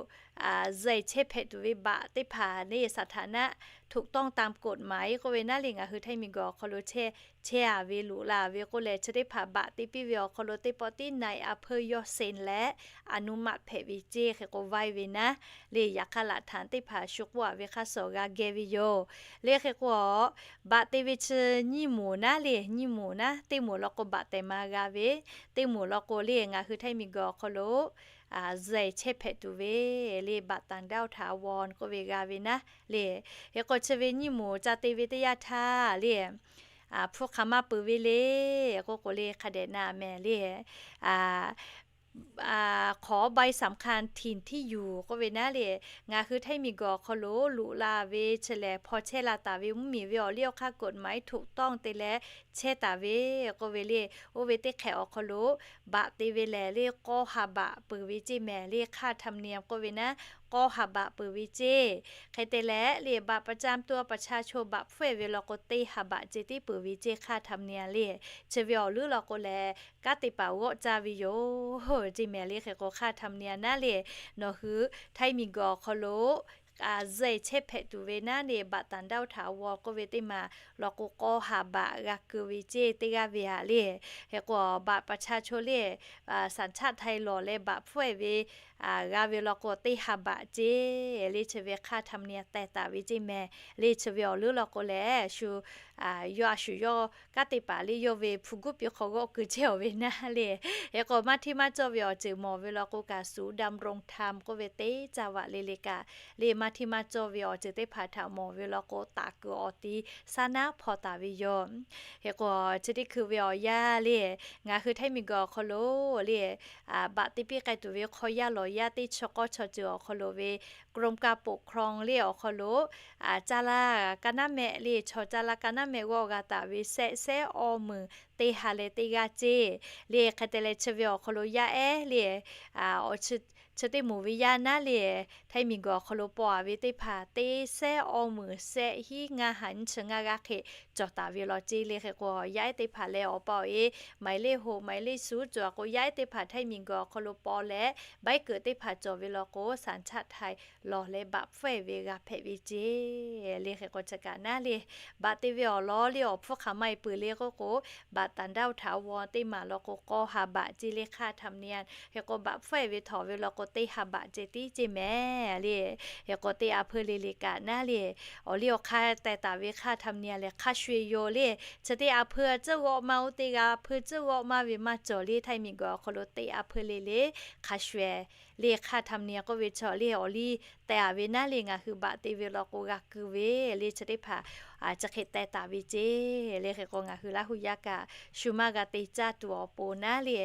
zeh chehˇ hpehꞈ tuˬ ve baꞈ teˇ hpaˍ le, สถานะ ถูกต้องตามกฎหมาย k'oˆ ve naˉ le, ngaˬ hui htaiˇ miˬguiˬ awˬ hk'aw lo chehˇ, chehˇ-a ve loꞈ la ve k'oˆ leh, chi teˇ hpaˍ baꞈ te piˇ ve awˬ hk'aw lo teˇ pawˆ tiˉ นายอำเภอ yawˇ เซ็น leh อนุมัติ hpehꞈ ve ceˇ. Hk'e k'o vaiˇ ve naˉ le, yaꞈ hk'aˇ laꞈ htaꞈ teˇ hpaˍ shu k'oˆ-a ve hk'aˇ suh g'a geh ve yoˬ le. Hk'e k'o, baꞈ te ve chi nyiˇ moˍ naˉ le, nyiˇ moˍ naˉ, teˇ moˍ law k'o baꞈ tehˬ ma g'a ve, teˇ moˍ law k'o le, ngaˬ hui htaiˇ miˬguiˬ awˬ hk'aw lo zeh chehˇ hpehꞈ tuˬ ve le, บัตรต่างด้าวถาวร k'oˆ ve g'a ve naˉ le. Hk'e k'o chi ve nyiˇ moˍ ca te ve teˇ yanˇ htaˇ le, hpu hk'aˬ ma peuˬ ve le k'oˆ k'o le, hk'a dehꞈ na mehˍ le, ขอใบสำคัญ ถิ่นที่อยู่ k'oˆ ve naˉ le, ngaˬ hui htaiˇ miˬguiˬ awˬ hk'aw lo loꞈ la ve chi lehˬ, hpaw chehˇ la taˍ ve mvuhˇmiˬ ve awˬ liˇ awˬ hk'aˇ กฎหมาย ถูกต้อง te leh chehˇ taˍ ve k'oˆ ve le. Oˇ ve teˇ hk'ehꞈ awˬ hk'aw lo baꞈ te ve lehˬ le, กอง ha บัตร peuˬ ve ceˇ mehˍ le, ค่าธรรมเนียม k'oˆ ve naˉ, กอง ha บัตร peuˬ ve ceˇ. Hk'e te leh le, บัตรประจำตัวประชาชน baꞈ hpfuhˇ-e ve law k'o teˇ ห้าบาท ceh tiˉ peuˬ ve ceˇ, ค่าธรรมเนียม le. Chi ve awˬ leuˉ law k'o lehˬ, kanˉ te paˍ g'awˆ caˇ ve yoˬ ceˇ mehˍ le. Hk'e k'o ค่าธรรมเนียม naˉ le, nawˬ hui htaiˇ miˬguiˬ awˬ hk'aw lo zeh chehˇ hpehꞈ tuˬ ve naˉ le, บัตรต่างด้าวถาวร k'oˆ ve teˇ maˬ law k'o กอง ha บัตร g'a keu ve ceˇ teˇ g'aˇ ve haꞈ le. Hk'e k'o บัตรประชาชน le, สัญชาติไทย lawˬ leh baꞈ hpfuhˇ-e ve g'a ve law k'o teˇ ห้าบาท ceˇ le. Chi ve ค่าธรรมเนียม teh taˍ ve ceˇ mehˍ le. Chi ve awˬ leuˉ law k'o lehˬ, shu yawˇ a shu yawˇ kanˉ te paˍ le, yawˇ ve hpu guˉ piˇ hk'aw g'awˆ keu chehˇ-a ve naˉ le. Hk'e k'o maˇ hteˇ maˇ cawˇ ve awˬ ceuˬ mawˬ ve law k'o kaꞈ, ศูนย์ดำรงธรรม k'oˆ ve teˇ จังหวัด le le kaꞈ le, maˇ hteˇ maˇ cawˇ ve awˬ ceuˬ teˇ hpaˍ htaꞈ mawˬ ve law k'o, taˍ kuiˬ awˬ ti saˉ naˉ hpaw taˍ ve yoˬ. Hk'e k'o chi teˇ hkui ve awˬ yanˇ le, ngaˬ hui htaiˇ miˬguiˬ awˬ hk'aw lo le, baꞈ te piˇ k'ai tuˬ ve hk'aw yaˇ lawˬ yaˇ teˇ chi k'awˇ chaw ceuˬ awˬ hk'aw lo ve กรมการปกครอง le awˬ hk'aw lo, caˇ laˇ ka naˉ mehˆ le, chaw caˇ laˇ ka naˉ mehˆ g'awˆ g'a taˍ ve sehˆ sehˉ awˇ meunˍ teˇ ha leh teˇ g'aˇ ceˇ le. Hk'e te leh chi ve awˬ hk'aw lo yaˇ ehˉ le, awˬ chi chi teˇ moˍ ve yaˇ naˉ le, Htaiˇ miˬguiˬ awˬ hk'aw lo paw-a ve teˇ hpaˍ teˇ sehˉ awˇ meunˍ shehˆ hiˉ ngaˇ ha nyiˇ chi ngaˇ g'aˇ hk'e cawˬ taˍ ve law ceˇ le. Hk'e k'o yaˇ ehˉ teˇ hpaˍ leh awˬ pa awˬ e หมายเลขหก หมายเลขศูนย์ cawˬ k'o yaˇ ehˉ teˇ hpaˍ Htaiˇ miˬguiˬ awˬ hk'aw lo paw leh ใบเกิด teˇ hpaˍ cawˬ ve law k'o สัญชาติไทย lawˬ leh baꞈ hpfuhˆ-e ve g'a hpehꞈ ve ceˇ le. Hk'e k'o chi kaꞈ naˉ le, baꞈ te ve awˬ lawn le awˬ hpfuhˇ hk'aˬ ma e peuˬ le k'oˆ k'o, บัตรต่างด้าวถาวร teˇ maˬ law k'o k'aw ha baꞈ ceˇ le hk'aˇ ธรรมเนียม. Hk'e k'o baꞈ hpfuhˆ-e ve htawnˍ ve law k'o teˇ ha baꞈ ceh tiˉ ceˇ mehˍ le. Hk'e k'o teˇ a hpeu le le kaꞈ naˉ le, awˬ liˇ awˬ hk'aˇ teh taˍ ve hk'aˇ ธรรมเนียม lehˬ hk'a shuˍ-e yoˬ le. Chi teˇ a hpeu a tcuhˇ g'awˆ ma oˇ teˇ g'a hpeu tcuhˇ g'awˆ maˇ ve maˇ cawˬ le. Htaiˇ miˬguiˬ awˬ hk'aw lo teˇ a hpeu le le hk'a shuˍ-e le hk'aˇ ธรรมเนียม k'oˆ ve chaw le awˬ liˇ teh-a ve naˉ le ngaˬ hui baꞈ te ve law k'o g'a kuiˬ ve le chi teˇ hpaˍ chi hk'e teh taˍ ve ceˇ le. Hk'e k'o ngaˬ hui Laˇ hu yaˇ kaꞈ shu maˇ g'a te caˇ tuˬ awˬ pon naˉ le,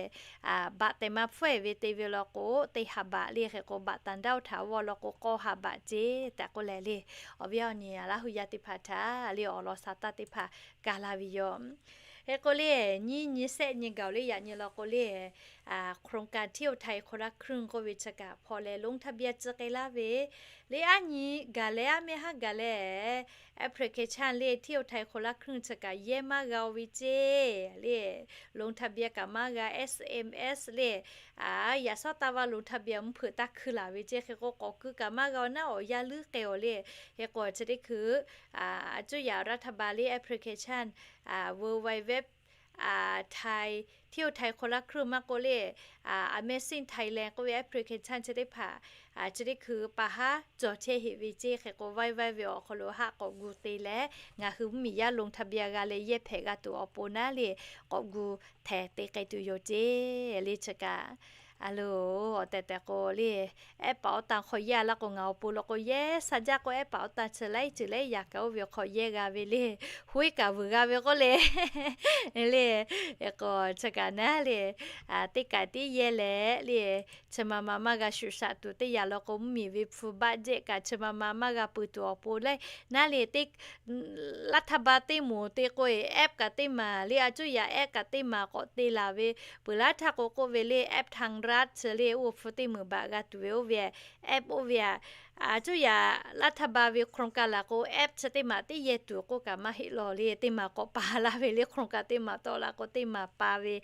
baꞈ tehꞈ maˇ hpfuhˆ-e ve te ve law k'o teˇ ha baꞈ le. Hk'e k'o บัตรต่างด้าวถาวร law k'o k'aw ha baꞈ ceˇ tehꞈ k'oˆ leh le, awˬ viˉ awˬ nyi Laˇ hu yaˇ teˇ hpaˍ htaꞈ le awˬ lawn sa taˇ teˇ hpaˍ ka la ve yoˬ. Hk'e k'o le, nyiˇ nyi shehˆ nyi gaˬ-oˬ le, yaꞈ nyi law k'o le, โครงการเที่ยวไทยคนละครึ่ง k'oˆ ve chi kaꞈ hpaw leh ลงทะเบียน tcuh k'ai laˇ ve le. Aˉ nyi gaˬ leh aˉ mehˆ haˉ gaˬ leh application le เที่ยวไทยคนละครึ่ง chi kaꞈ yehˇ maˇ g'a-o ve ceˇ le. ลงทะเบียน kaꞈ maˇ g'a, S M S le, yaꞈ shawˉ taˇ vaˇ ลงทะเบียน mvuhˇ hpeuꞈ taˇ hkui laˬ ve ceˇ. Hk'e k'o k'awꞈ keu kaꞈ maˇ g'a-o naˉ awˬ yaˇ leuˉ k'ai-oˬ le. Hk'e k'o chi teˇ hkui อาจจะ รัฐบาล le application เว็บไซต์ ไทย เที่ยวไทยคนละครึ่ง maˇ k'oˆ le, Amazing Thailand k'oˆ ve application chi teˇ hpaˍ chi teˇ hkui pa haˉ cawˬ chehˇ heꞈ ve ceˇ. Hk'e k'o vaiˇ vaiˇ ve awˬ hk'aw lo haˆ k'awꞈ gu te leh ngaˬ hui mvuhˇmiˬ yaˇ ลงทะเบียน g'a leh yehˇ hpehꞈ g'a tuˬ awˬ pon naˉ le k'awꞈ gu htehˍ te k'ai tuˬ yoˬ ceˇ le. Chi kaꞈ a loˬ, awˬ tehˬ tehˬ k'o le, ehˉ paˍ awˉ tan hk'aw yehˇ a laˇ k'o ngaˬ awˬ pon law k'o yehˇ sha jaˇ k'o, ehˉ paˍ awˉ tan chi laiˉ ceuˬ laiˉ yaꞈ kaꞈ oˇ ve awˬ hk'aw yehˇ g'a ve le. Hoˉ iˉ kaꞈ vuiˬ g'a ve k'oˆ le le. Hk'e k'o chi kaꞈ naˉ le, teˇ kaꞈ tiˉ yehˇ leh le, chi ma ma maˇ g'a shuˍ shaꞈ tuˬ teˇ yanˇ law k'o, mvuhˇmiˬ ve hpu baˆ jehˆ kaꞈ chi ma ma maˇ g'a peuˬ tuˬ awˬ pon le, naˉ le teˇ รัฐบาล teˇ moˍ te k'o-e, app kaꞈ teˇ maˬ le, a cuˇ yaꞈ app kaꞈ teˇ maˬ k'awꞈ te laˬ ve, peuˬ laˇ htaˇ k'o k'oˆ ve le, app ไทยรัฐ chi le, oˇ hpu teˇ meunˍ baꞈ g'a tuˬ ve oˇ ve app oˇ ve aꞈ, a cuˇ yaꞈ รัฐบาล ve โครงการ laˬ k'o app chi teˇ maˬ teˇ yehˇ tuˬ k'oˆ kaꞈ maˇ heˆ law le, teˇ maˬ k'awꞈ pa laˇ ve le, โครงการ teˇ maˬ tawˆ la k'o teˇ maˬ pa ve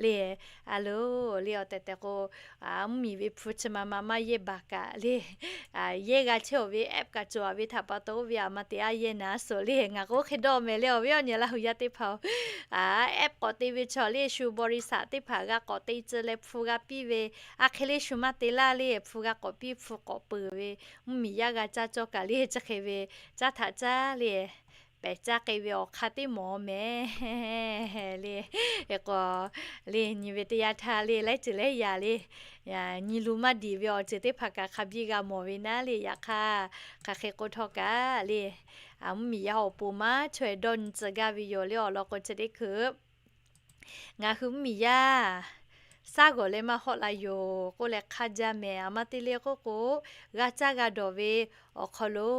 le. A loˬ le, awˬ tehˬ tehˬ k'o, mvuhˇmiˬ ve hpu chi ma ma maˇ yehˇ baˬ kaꞈ le, yehˇ g'a chehˇ-oˬ ve app kaꞈ cawˬ-a ve htaꞈ pa taw oˇ ve aꞈ ma te a yehˇ naˍ suhˍ le. Ngaˬ k'o oˇ hk'e dawˇ mehˍ le, awˬ viˉ awˬ nyi Laˇ hu yaˇ teˇ hpaˍ-oˬ, app k'awꞈ te ve chaw le, shu บริษัท teˇ hpaˍ g'a k'awꞈ te tcuh leh hpu g'a piˇ ve, a hk'e le shu maˇ te laˇ le, hpu g'a k'awꞈ piˇ hpu k'awꞈ peuˬ ve, mvuhˇmiˬ yaˇ g'a caˇ cawˇ kaꞈ le chi hk'e ve caˇ htaꞈ caˇ le, pehˬ caˇ k'ai ve awˬ hk'aˇ teˇ mawˬ mehˍ le. Hk'e k'o le, nyi ve teˇ yanˇ htaˇ le, laiˉ ceuˬ laiˉ yaꞈ le, nyi lu maˇ diˍ ve awˬ ceuˬ teˇ hpaˍ kaꞈ hk'a biˇ g'a mawˬ ve naˉ le. Yaꞈ hk'aˇ, hk'aˬ hk'e k'oˆ htawˇ kaꞈ le, mvuhˇmiˬ yaˇ awˬ pon maˇ chaweh dawˇ nyi tcuh gaˇ ve yoˬ le. Awˬ lawn k'o chi teˇ hkui ngaˬ hui mvuhˇmiˬ yaˇ shaˉ g'awˬ leh maˇ hawˆ la yoˬ k'oˆ leh hk'aˇ jaˇ mehˍ. Aˬ ma te le k'oˆ k'o, g'a caˇ g'a dawˬ ve awˬ hk'aw lo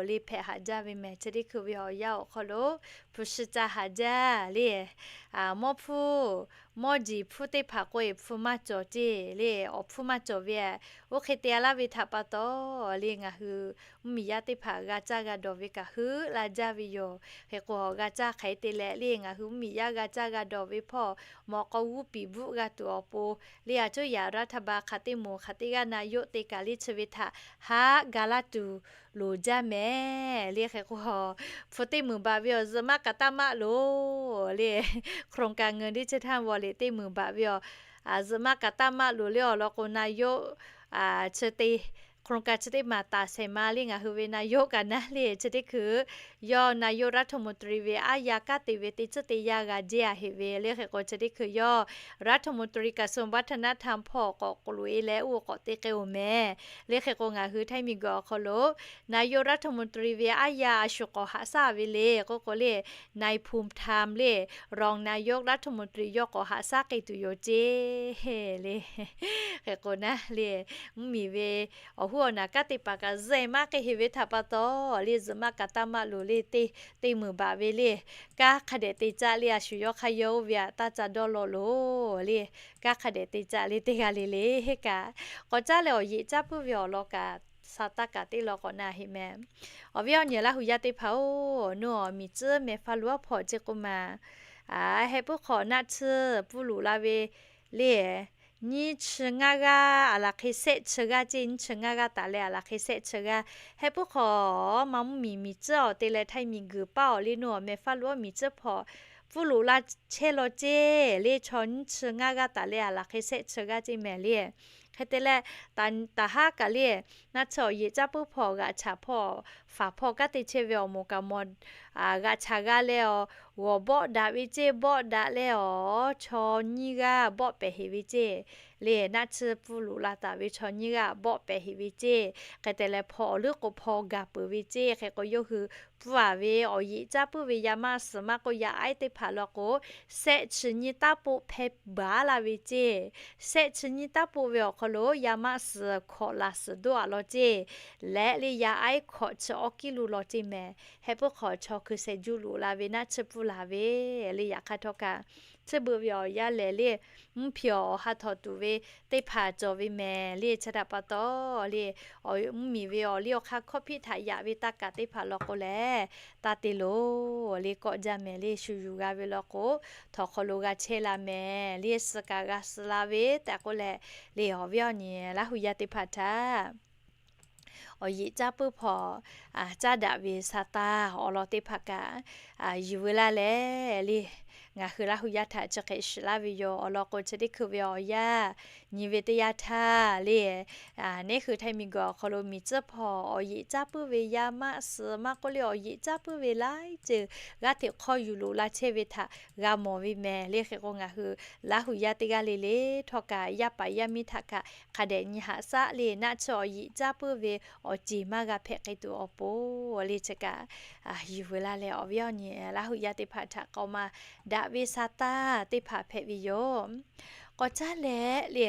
le hpehꞈ haꞈ jaˇ ve mehˍ. Chi teˇ hkui ve awˬ yanˇ awˬ hk'aw lo hpu shi ca haꞈ jaˇ le. Mawˇ hpfuhˇ mawˇ jiˬ hpfuhˇ teˇ hpaˍ k'oˆ-e hpfuhˇ maˇ cawˬ ceˇ le. Awˬ hpfuhˇ maˇ cawˬ ve aꞈ, oˇ hk'e te a laˇ ve htaꞈ pa taw le, ngaˬ hui mvuhˇmiˬ yaˇ teˇ hpaˍ g'a caˇ g'a dawˬ ve kaꞈ heuˆ la jaˇ ve yoˬ. Hk'e k'o, g'a caˇ hk'aˬ hk'e te leh le, ngaˬ hui mvuhˇmiˬ yaˇ g'a caˇ g'a dawˬ ve hpawˇ mawꞈ k'aw g'uˇ piˍ bvuhˆ g'a tuˬ awˬ pon le, a cuˇ yaꞈ รัฐบาล hk'aˬ teˇ moˍ hk'aˬ teˇ g'aˇ na yoˆ te kaꞈ le chi ve htaꞈ haꞈ ga laˇ tuˬ loˍ jaˇ mehˍ le. Hk'e k'o, hpu teˇ meunˍ baꞈ ve awˬ zuhꞈ maˇ kaꞈ taˇ maˆ loˬ le. โครงการ เงินดิจิทัลวอลเล็ต teˇ meunˍ baꞈ ve awˬ zuhꞈ maˇ kaꞈ taˇ maˆ loˬ le. Awˬ lawn k'o, na yoˆ chi te โครงการ chi teˇ maˬ taˍ shehˍ ma le, ngaˬ hui ve na yoˆ kaꞈ naˉ le chi teˇ hkui yawˇ na yoˆ รัฐมนตรี ve aˉ yaˇ kanˉ te ve teˇ tcuhˉ teˇ yanˇ g'a jehˇ-a heꞈ ve le. Hk'e k'o, chi teˇ hkui yawˇ รัฐมนตรี กระทรวงวัฒนธรรม hpawˇ k'awꞈ k'oꞈ loꞈ-e leh oˇ k'awꞈ te k'ai-oˬ mehˍ le. Hk'e k'o, ngaˬ hui Htaiˇ miˬguiˬ awˬ hk'aw lo na yoˆ รัฐมนตรี ve aˉ yaˇ a shu k'awꞈ haꞈ shaˉ ve le k'oˆ k'o le, นายภูมิธรรม le, รองนายกรัฐมนตรี yawˇ k'awꞈ haꞈ shaˉ k'ai tuˬ yoˬ ceˇ le. Hk'e k'o naˉ le, mvuhˇmiˬ ve awˬ Awˬ naˬ kanˉ te paˍ kaꞈ zehˬ maˇ k'ai heˆ ve htaꞈ pa taw, le zuhꞈ maˆ kaꞈ taˇ maˆ loˬ le, teˇ, teˇ meunˍ baˬ ve le, kanˉ hk'a dehꞈ te caˇ le, a shu yawˇ hk'aˇ yawˇ oˇ ve aꞈ taˇ ca dawˇ law loˬ le. Kanˉ hk'a dehꞈ te caˇ le teˇ g'aˇ le le kaꞈ, k'awꞈ caˉ leh awˬ yeꞈ caˇ puiˉ ve awˬ lawn kaꞈ, sa taˇ kaꞈ teˇ lawn k'awꞈ na heˆ mehˍ. Awˬ viˉ awˬ nyi Laˇ hu yaˇ teˇ hpaˍ-oˬ, nawˬ miˬ tcuhˉ mehˍ faˇ lo aˉ hpawꞈ ceˇ k'oˆ ma, a, heh puiˉ hk'awꞈ naˆ tsuhˇ pfuhˇ loꞈ la ve le, nyiˇ chi ngaˇ g'aˇ a laˬ hk'e sehˆ chi g'aˇ ceˇ, nyiˇ chi ngaˇ g'aˇ taˍ leh a laˬ hk'e sehˆ chi g'aˇ. Heh puiˉ hk'awꞈ ma mvuhˇ miˬ miˬ tcuhˉ awˬ te leh htaiˇ miˬ guiˬ paˇ awˬ le, nawˬ mehˍ faˇ lo aˉ miˬ tsuhˇ hpawꞈ pfuhˇ loꞈ la chehˇ law ceˇ le, chaw nyiˇ chi ngaˇ g'aˇ taˍ leh a laˬ hk'e sehˆ chi g'aˇ ceˇ mehˍ le. Hk'e te leh, taˍ haˉ kaꞈ le, naˆ tsuhˇ awˬ yeꞈ caˇ puiˉ hpawꞈ g'aꞈ chaꞈ hpawˇ faˍ hpawˇ kanˉ te chehˇ ve awˬ moˍ kaꞈ mawˬ, g'aꞈ chaꞈ g'a leh awˬ g'awˬ bawˆ daꞈ ve ceˇ, bawˆ daꞈ leh awˬ chaw nyiˇ g'aˇ bawˆ pehˍ heꞈ ve ceˇ le, naˆ tsuhˇ pfuhˇ loꞈ la taˍ ve chaw nyiˇ g'aˇ bawˆ pehˍ heꞈ ve ceˇ. Hk'e te leh hpawꞈ awˬ leuˉ k'o hpaw gaˬ peuˬ ve ceˇ. Hk'e k'o yawˇ hui pfuhˇ a ve awˬ yeꞈ caˇ puiˉ ve yaˇ maˆ suhˍ maˇ k'oˆ yaˇ aiˉ teˇ hpaˍ law k'o, sehˆ chi nyiˇ taˉ poˆ hpehˇ baˬ laˇ ve ceˇ. Sehˆ chi nyiˇ taˉ poˆ ve awˬ hk'aw lo yaˇ maˆ suhˍ hkawꞈ laˬ suhˍ doˆ a law ceˇ. Leh le yaˇ aiˉ hkawꞈ chi awˉ kiˉ lo law ceˇ mehˍ. Heh puiˉ hk'awꞈ chaw hkui sheh juˇ loꞈ la ve naˆ tsuhˇ pfuhˇ laˬ ve le. Yaꞈ hk'aˇ htawˇ kaꞈ, tsuhˇ beuꞈ ve awˬ yaˇ lehˬ le, mvuhˇ hpiˍ awˬ ha htawnˍ tuˬ ve teˇ hpaˍ cawˬ ve mehˍ le. Chi htaꞈ pa taw le, mvuhˇ miˬ ve awˬ liˇ awˬ hk'aˇ hkawˇ hpiˆ htaꞈ yaꞈ ve taˇ kaˍ teˇ hpaˍ law k'o lehˬ, taˇ te loˬ le, kawˆ jaˇ mehˍ le. Shu yuˬ g'a ve law k'o, htawnˍ hk'aw lo g'a chehˇ la mehˍ le. Suh kaꞈ g'a suh la ve tehꞈ k'oˆ leh le, awˬ viˉ awˬ nyi Laˇ hu yaˇ teˇ hpaˍ htaꞈ awˬ yeꞈ caˇ puiˉ hpawꞈ caˇ daꞈ ve sa taˇ awˬ lawn teˇ hpaˍ kaꞈ yuˬ veu laˇ leh le, ngaˬ hui Laˇ hu yaˇ htaꞈ chi hk'e shiˍ laˇ ve yoˬ. Awˬ lawn k'o, chi teˇ hkui ve awˬ yaˇ nyi ve teˇ yanˇ htaˇ le, neˇ hui htaiˇ miˬ guiˬ awˬ hk'aw lo miˬ tcuhˉ hpawˇ awˬ yeꞈ caˇ puiˉ ve yaˇ maˆ suhˍ maˇ k'oˆ le, awˬ yeꞈ caˇ puiˉ ve laiˉ ceuˬ g'aˇ hteꞈ hk'awˇ yuˬ loꞈ la chehˇ ve htaꞈ g'a mawˬ ve mehˍ le. Hk'e k'o, ngaˬ hui Laˇ hu yaˇ teˇ g'aˇ le le htawˇ kaꞈ, yaˇ paˍ yaˇ miˇ htaꞈ kaꞈ hk'a dehꞈ nyi haꞈ shaˉ le, naˆ tsuhˇ awˬ yeꞈ caˇ puiˉ ve awˬ ceˬ maˇ g'a hpehꞈ k'ai tuˬ awˬ pon le, chi kaꞈ yuˬ veu laˇ leh, awˬ viˉ awˬ nyi Laˇ hu yaˇ teˇ hpaˍ htaꞈ k'aoˍ maˍ daꞈ ve sa taˇ teˇ hpaˍ hpehꞈ ve yoˬ. K'awꞈ caˉ leh le,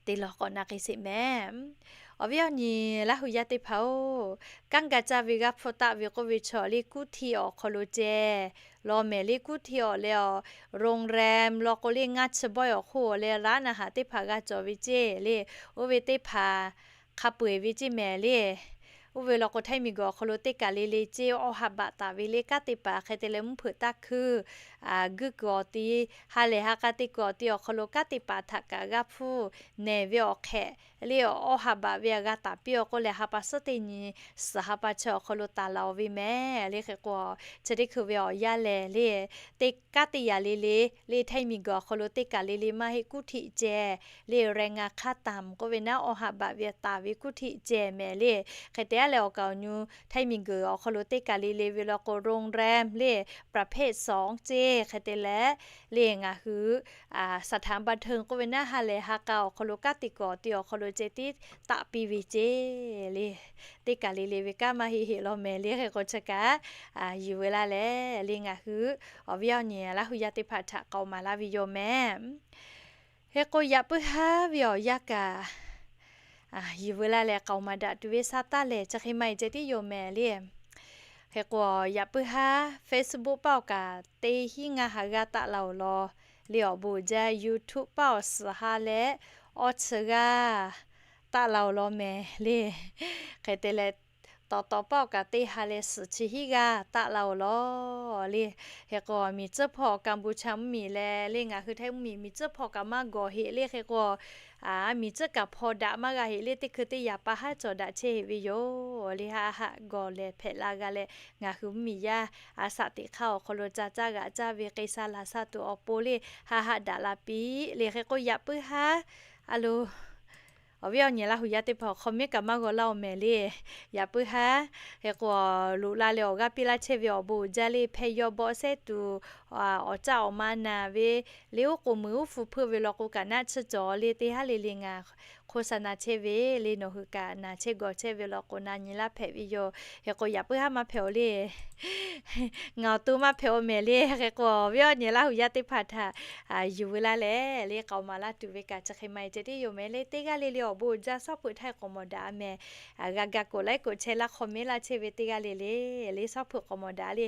te lawˬ k'awꞈ na k'ai sheˍ mehˍ. Awˬ viˉ awˬ nyi Laˇ hu yaˇ teˇ hpaˍ-oˬ, kanˉ ga caˇ ve g'aˇ hpfuhˇ taˆ ve k'oˆ ve chaw le, กรุงเทพ awˬ hk'aw lo ceh law mehˍ le. กรุงเทพ awˬ leh awˬ โรงแรม law k'o le, ngaˇ chi bawehˇ awˬ hk'oˆ awˬ leh ร้านอาหาร teˇ hpaˍ g'a cawˬ ve ceˇ le. Oˇ ve teˇ hpaˍ hk'a peu-eˬ ve ceˇ mehˍ le. Oˇ ve law k'o, htaiˇ miˬ guiˬ awˬ hk'aw lo teˇ kaˬ le le ceˇ, awˇ ha baꞈ taˍ ve le. Kanˉ te paˍ hk'e te leh mvuhˇ hpeuꞈ taˇ hkuiˇ guˇ kuiˬ awˬ ti, ha lehˬ ha k'a te kuiˬ awˬ ti awˬ hk'aw lo kanˉ te paˍ htaꞈ kaꞈ g'aˇ hpfuhˇ nehˬ ve awˬ hk'ehꞈ le, awˇ ha baꞈ ve g'a taˍ piˇ-oˬ k'oˆ leh, ha pa suhˉ teˇ nyi suhˍ ha pa chi awˬ hk'aw lo taˍ laˬ-oˬ ve mehˍ le. Hk'e k'o, chi teˇ hkui ve awˬ yaˇ lehˬ le, teˇ kanˉ te yaꞈ le le le, htaiˇ miˬ guiˬ awˬ hk'aw lo teˇ kaˬ le le maˇ heˆ, กรุงเทพ ceh le, แรงงานขั้นต่ำ k'oˆ ve naˉ, awˇ ha baꞈ ve taˍ ve กรุงเทพ ceh mehˍ le. Hk'e te a leh, awˬ kaˍ awˬ nu htaiˇ miˬ guiˬ awˬ hk'aw lo teˇ kaˬ le le ve law k'o, โรงแรม le, ประเภทสอง ceˇ hk'e te leh le, ngaˬ hui สถานบันเทิง k'oˆ ve naˉ, ha lehˬ ha k'a awˬ hk'aw lo kanˉ te kuiˬ awˬ ti awˬ hk'aw lo ceh tiˉ taˆ piˇ ve ceˇ le. Teˇ kaˬ le le ve kanˉ maˇ heˆ heˆ law mehˍ le. Hk'e k'o, chi kaꞈ yuˬ veu laˇ leh le, ngaˬ hui awˬ viˉ awˬ nyi Laˇ hu yaˇ teˇ hpaˍ htaꞈ k'aoˍ maˍ laˇ ve yoˬ mehˍ. Hk'e k'o, yaꞈ puiˉ haˉ ve awˬ yaˇ kaꞈ yuˬ veu laˇ leh, k'aoˍ maˍ daꞈ tuˬ ve sa taˇ lehˬ, chi hk'e maˇ heˆ ceh tiˉ yoˬ mehˍ le. Hk'e k'o, yaꞈ puiˉ haˉ Facebook paˇ awˬ kaꞈ teˇ hinˉ ngaˇ ha g'aˇ taˆ la-oˬ law le, awˬ bon jaˇ. YouTube paˇ awˬ suhˍ ha leh awˇ chi g'aˇ taˆ la-oˬ law mehˍ le. Hk'e te leh, tawˍ tawˍ paˇ awˬ kaꞈ teˇ ha leh suhˍ chi hinˉ g'aˇ taˆ la-oˬ law le. Hk'e k'o, miˬ tcuhˉ hpawˇ Kaˍbuˍchaˇ mvuhˇmiˬ leh le, ngaˬ hui htaiˇ mvuhˇmiˬ miˬ tcuhˉ hpawˇ kaꞈ maˇ gawˬ heˆ le. Hk'e k'o, miˬ tcuhˉ kaꞈ hpaw daꞈ maˇ g'a heˆ le, teˇ hkui teˇ yaꞈ pa haˉ cawˬ daꞈ chehˇ heˆ ve yoˬ le. Haˆ haˆ gawˬ lehˬ hpehꞈ la g'a leh, ngaˬ hui mvuhˇmiˬ yaˇ a shaꞈ teꞈ hk'aˇ awˬ hk'aw lo ca caˇ g'aꞈ caˇ ve k'ai sha laˬ sha tuˬ awˬ pon le, haˆ haˆ daꞈ la piˇ le. Hk'e k'o, yaꞈ puiˉ haˉ a lo, awˬ viˉ awˬ nyi Laˇ hu yaˇ teˇ hpaˍ comment kaꞈ maˇ g'aw laˇ-oˬ mehˍ le. Yaꞈ puiˉ haˉ, hk'e k'o, loꞈ la leh awˬ g'aˇ piˇ laˇ chehˇ ve awˬ bon uiˍ jaˇ le, hpehˇ yawˇ bawˆ shehˉ tuˬ, awˬ caˆ awˬ ma naˬ ve le, oˉ k'oˍ mui uˉ hpu hpeuˇ ve law k'o kaꞈ naˆ tsuhˇ cawˬ le, teˇ haˉ le le ngaˬ โฆษณา chehˇ ve le, nawˬ hui kaꞈ naˬ chehˇ gawˬ chehˇ ve law k'o, na nyi laˇ hpehꞈ ve yoˬ. Hk'e k'o, yaꞈ puiˉ haˉ maˇ hpehꞈ-oˬ le. Ngaˬ awˬ to maˇ hpehꞈ-oˬ mehˍ le. Hk'e k'o, awˬ viˉ awˬ nyi Laˇ huˍ yaˇ teˇ hpaˍ htaꞈ yuˬ veu laˇ leh, le k'aoˍ maˍ laˇ tuˬ ve kaꞈ chi hk'e maˇ heˆ ceh tiˉ yoˬ mehˍ le. Teˇ g'aˇ le le awˬ bon uiˍ jaˇ, suhˉ hpeuꞈ htaˇ k'awꞈ mawˬ daꞈ mehˍ. G'a ga k'oˍ laiˉ k'oˍ chehˇ laˇ, comment laˇ chehˇ ve teˇ g'aˇ le le, le suhˉ hpeuꞈ k'awꞈ mawˬ daꞈ le.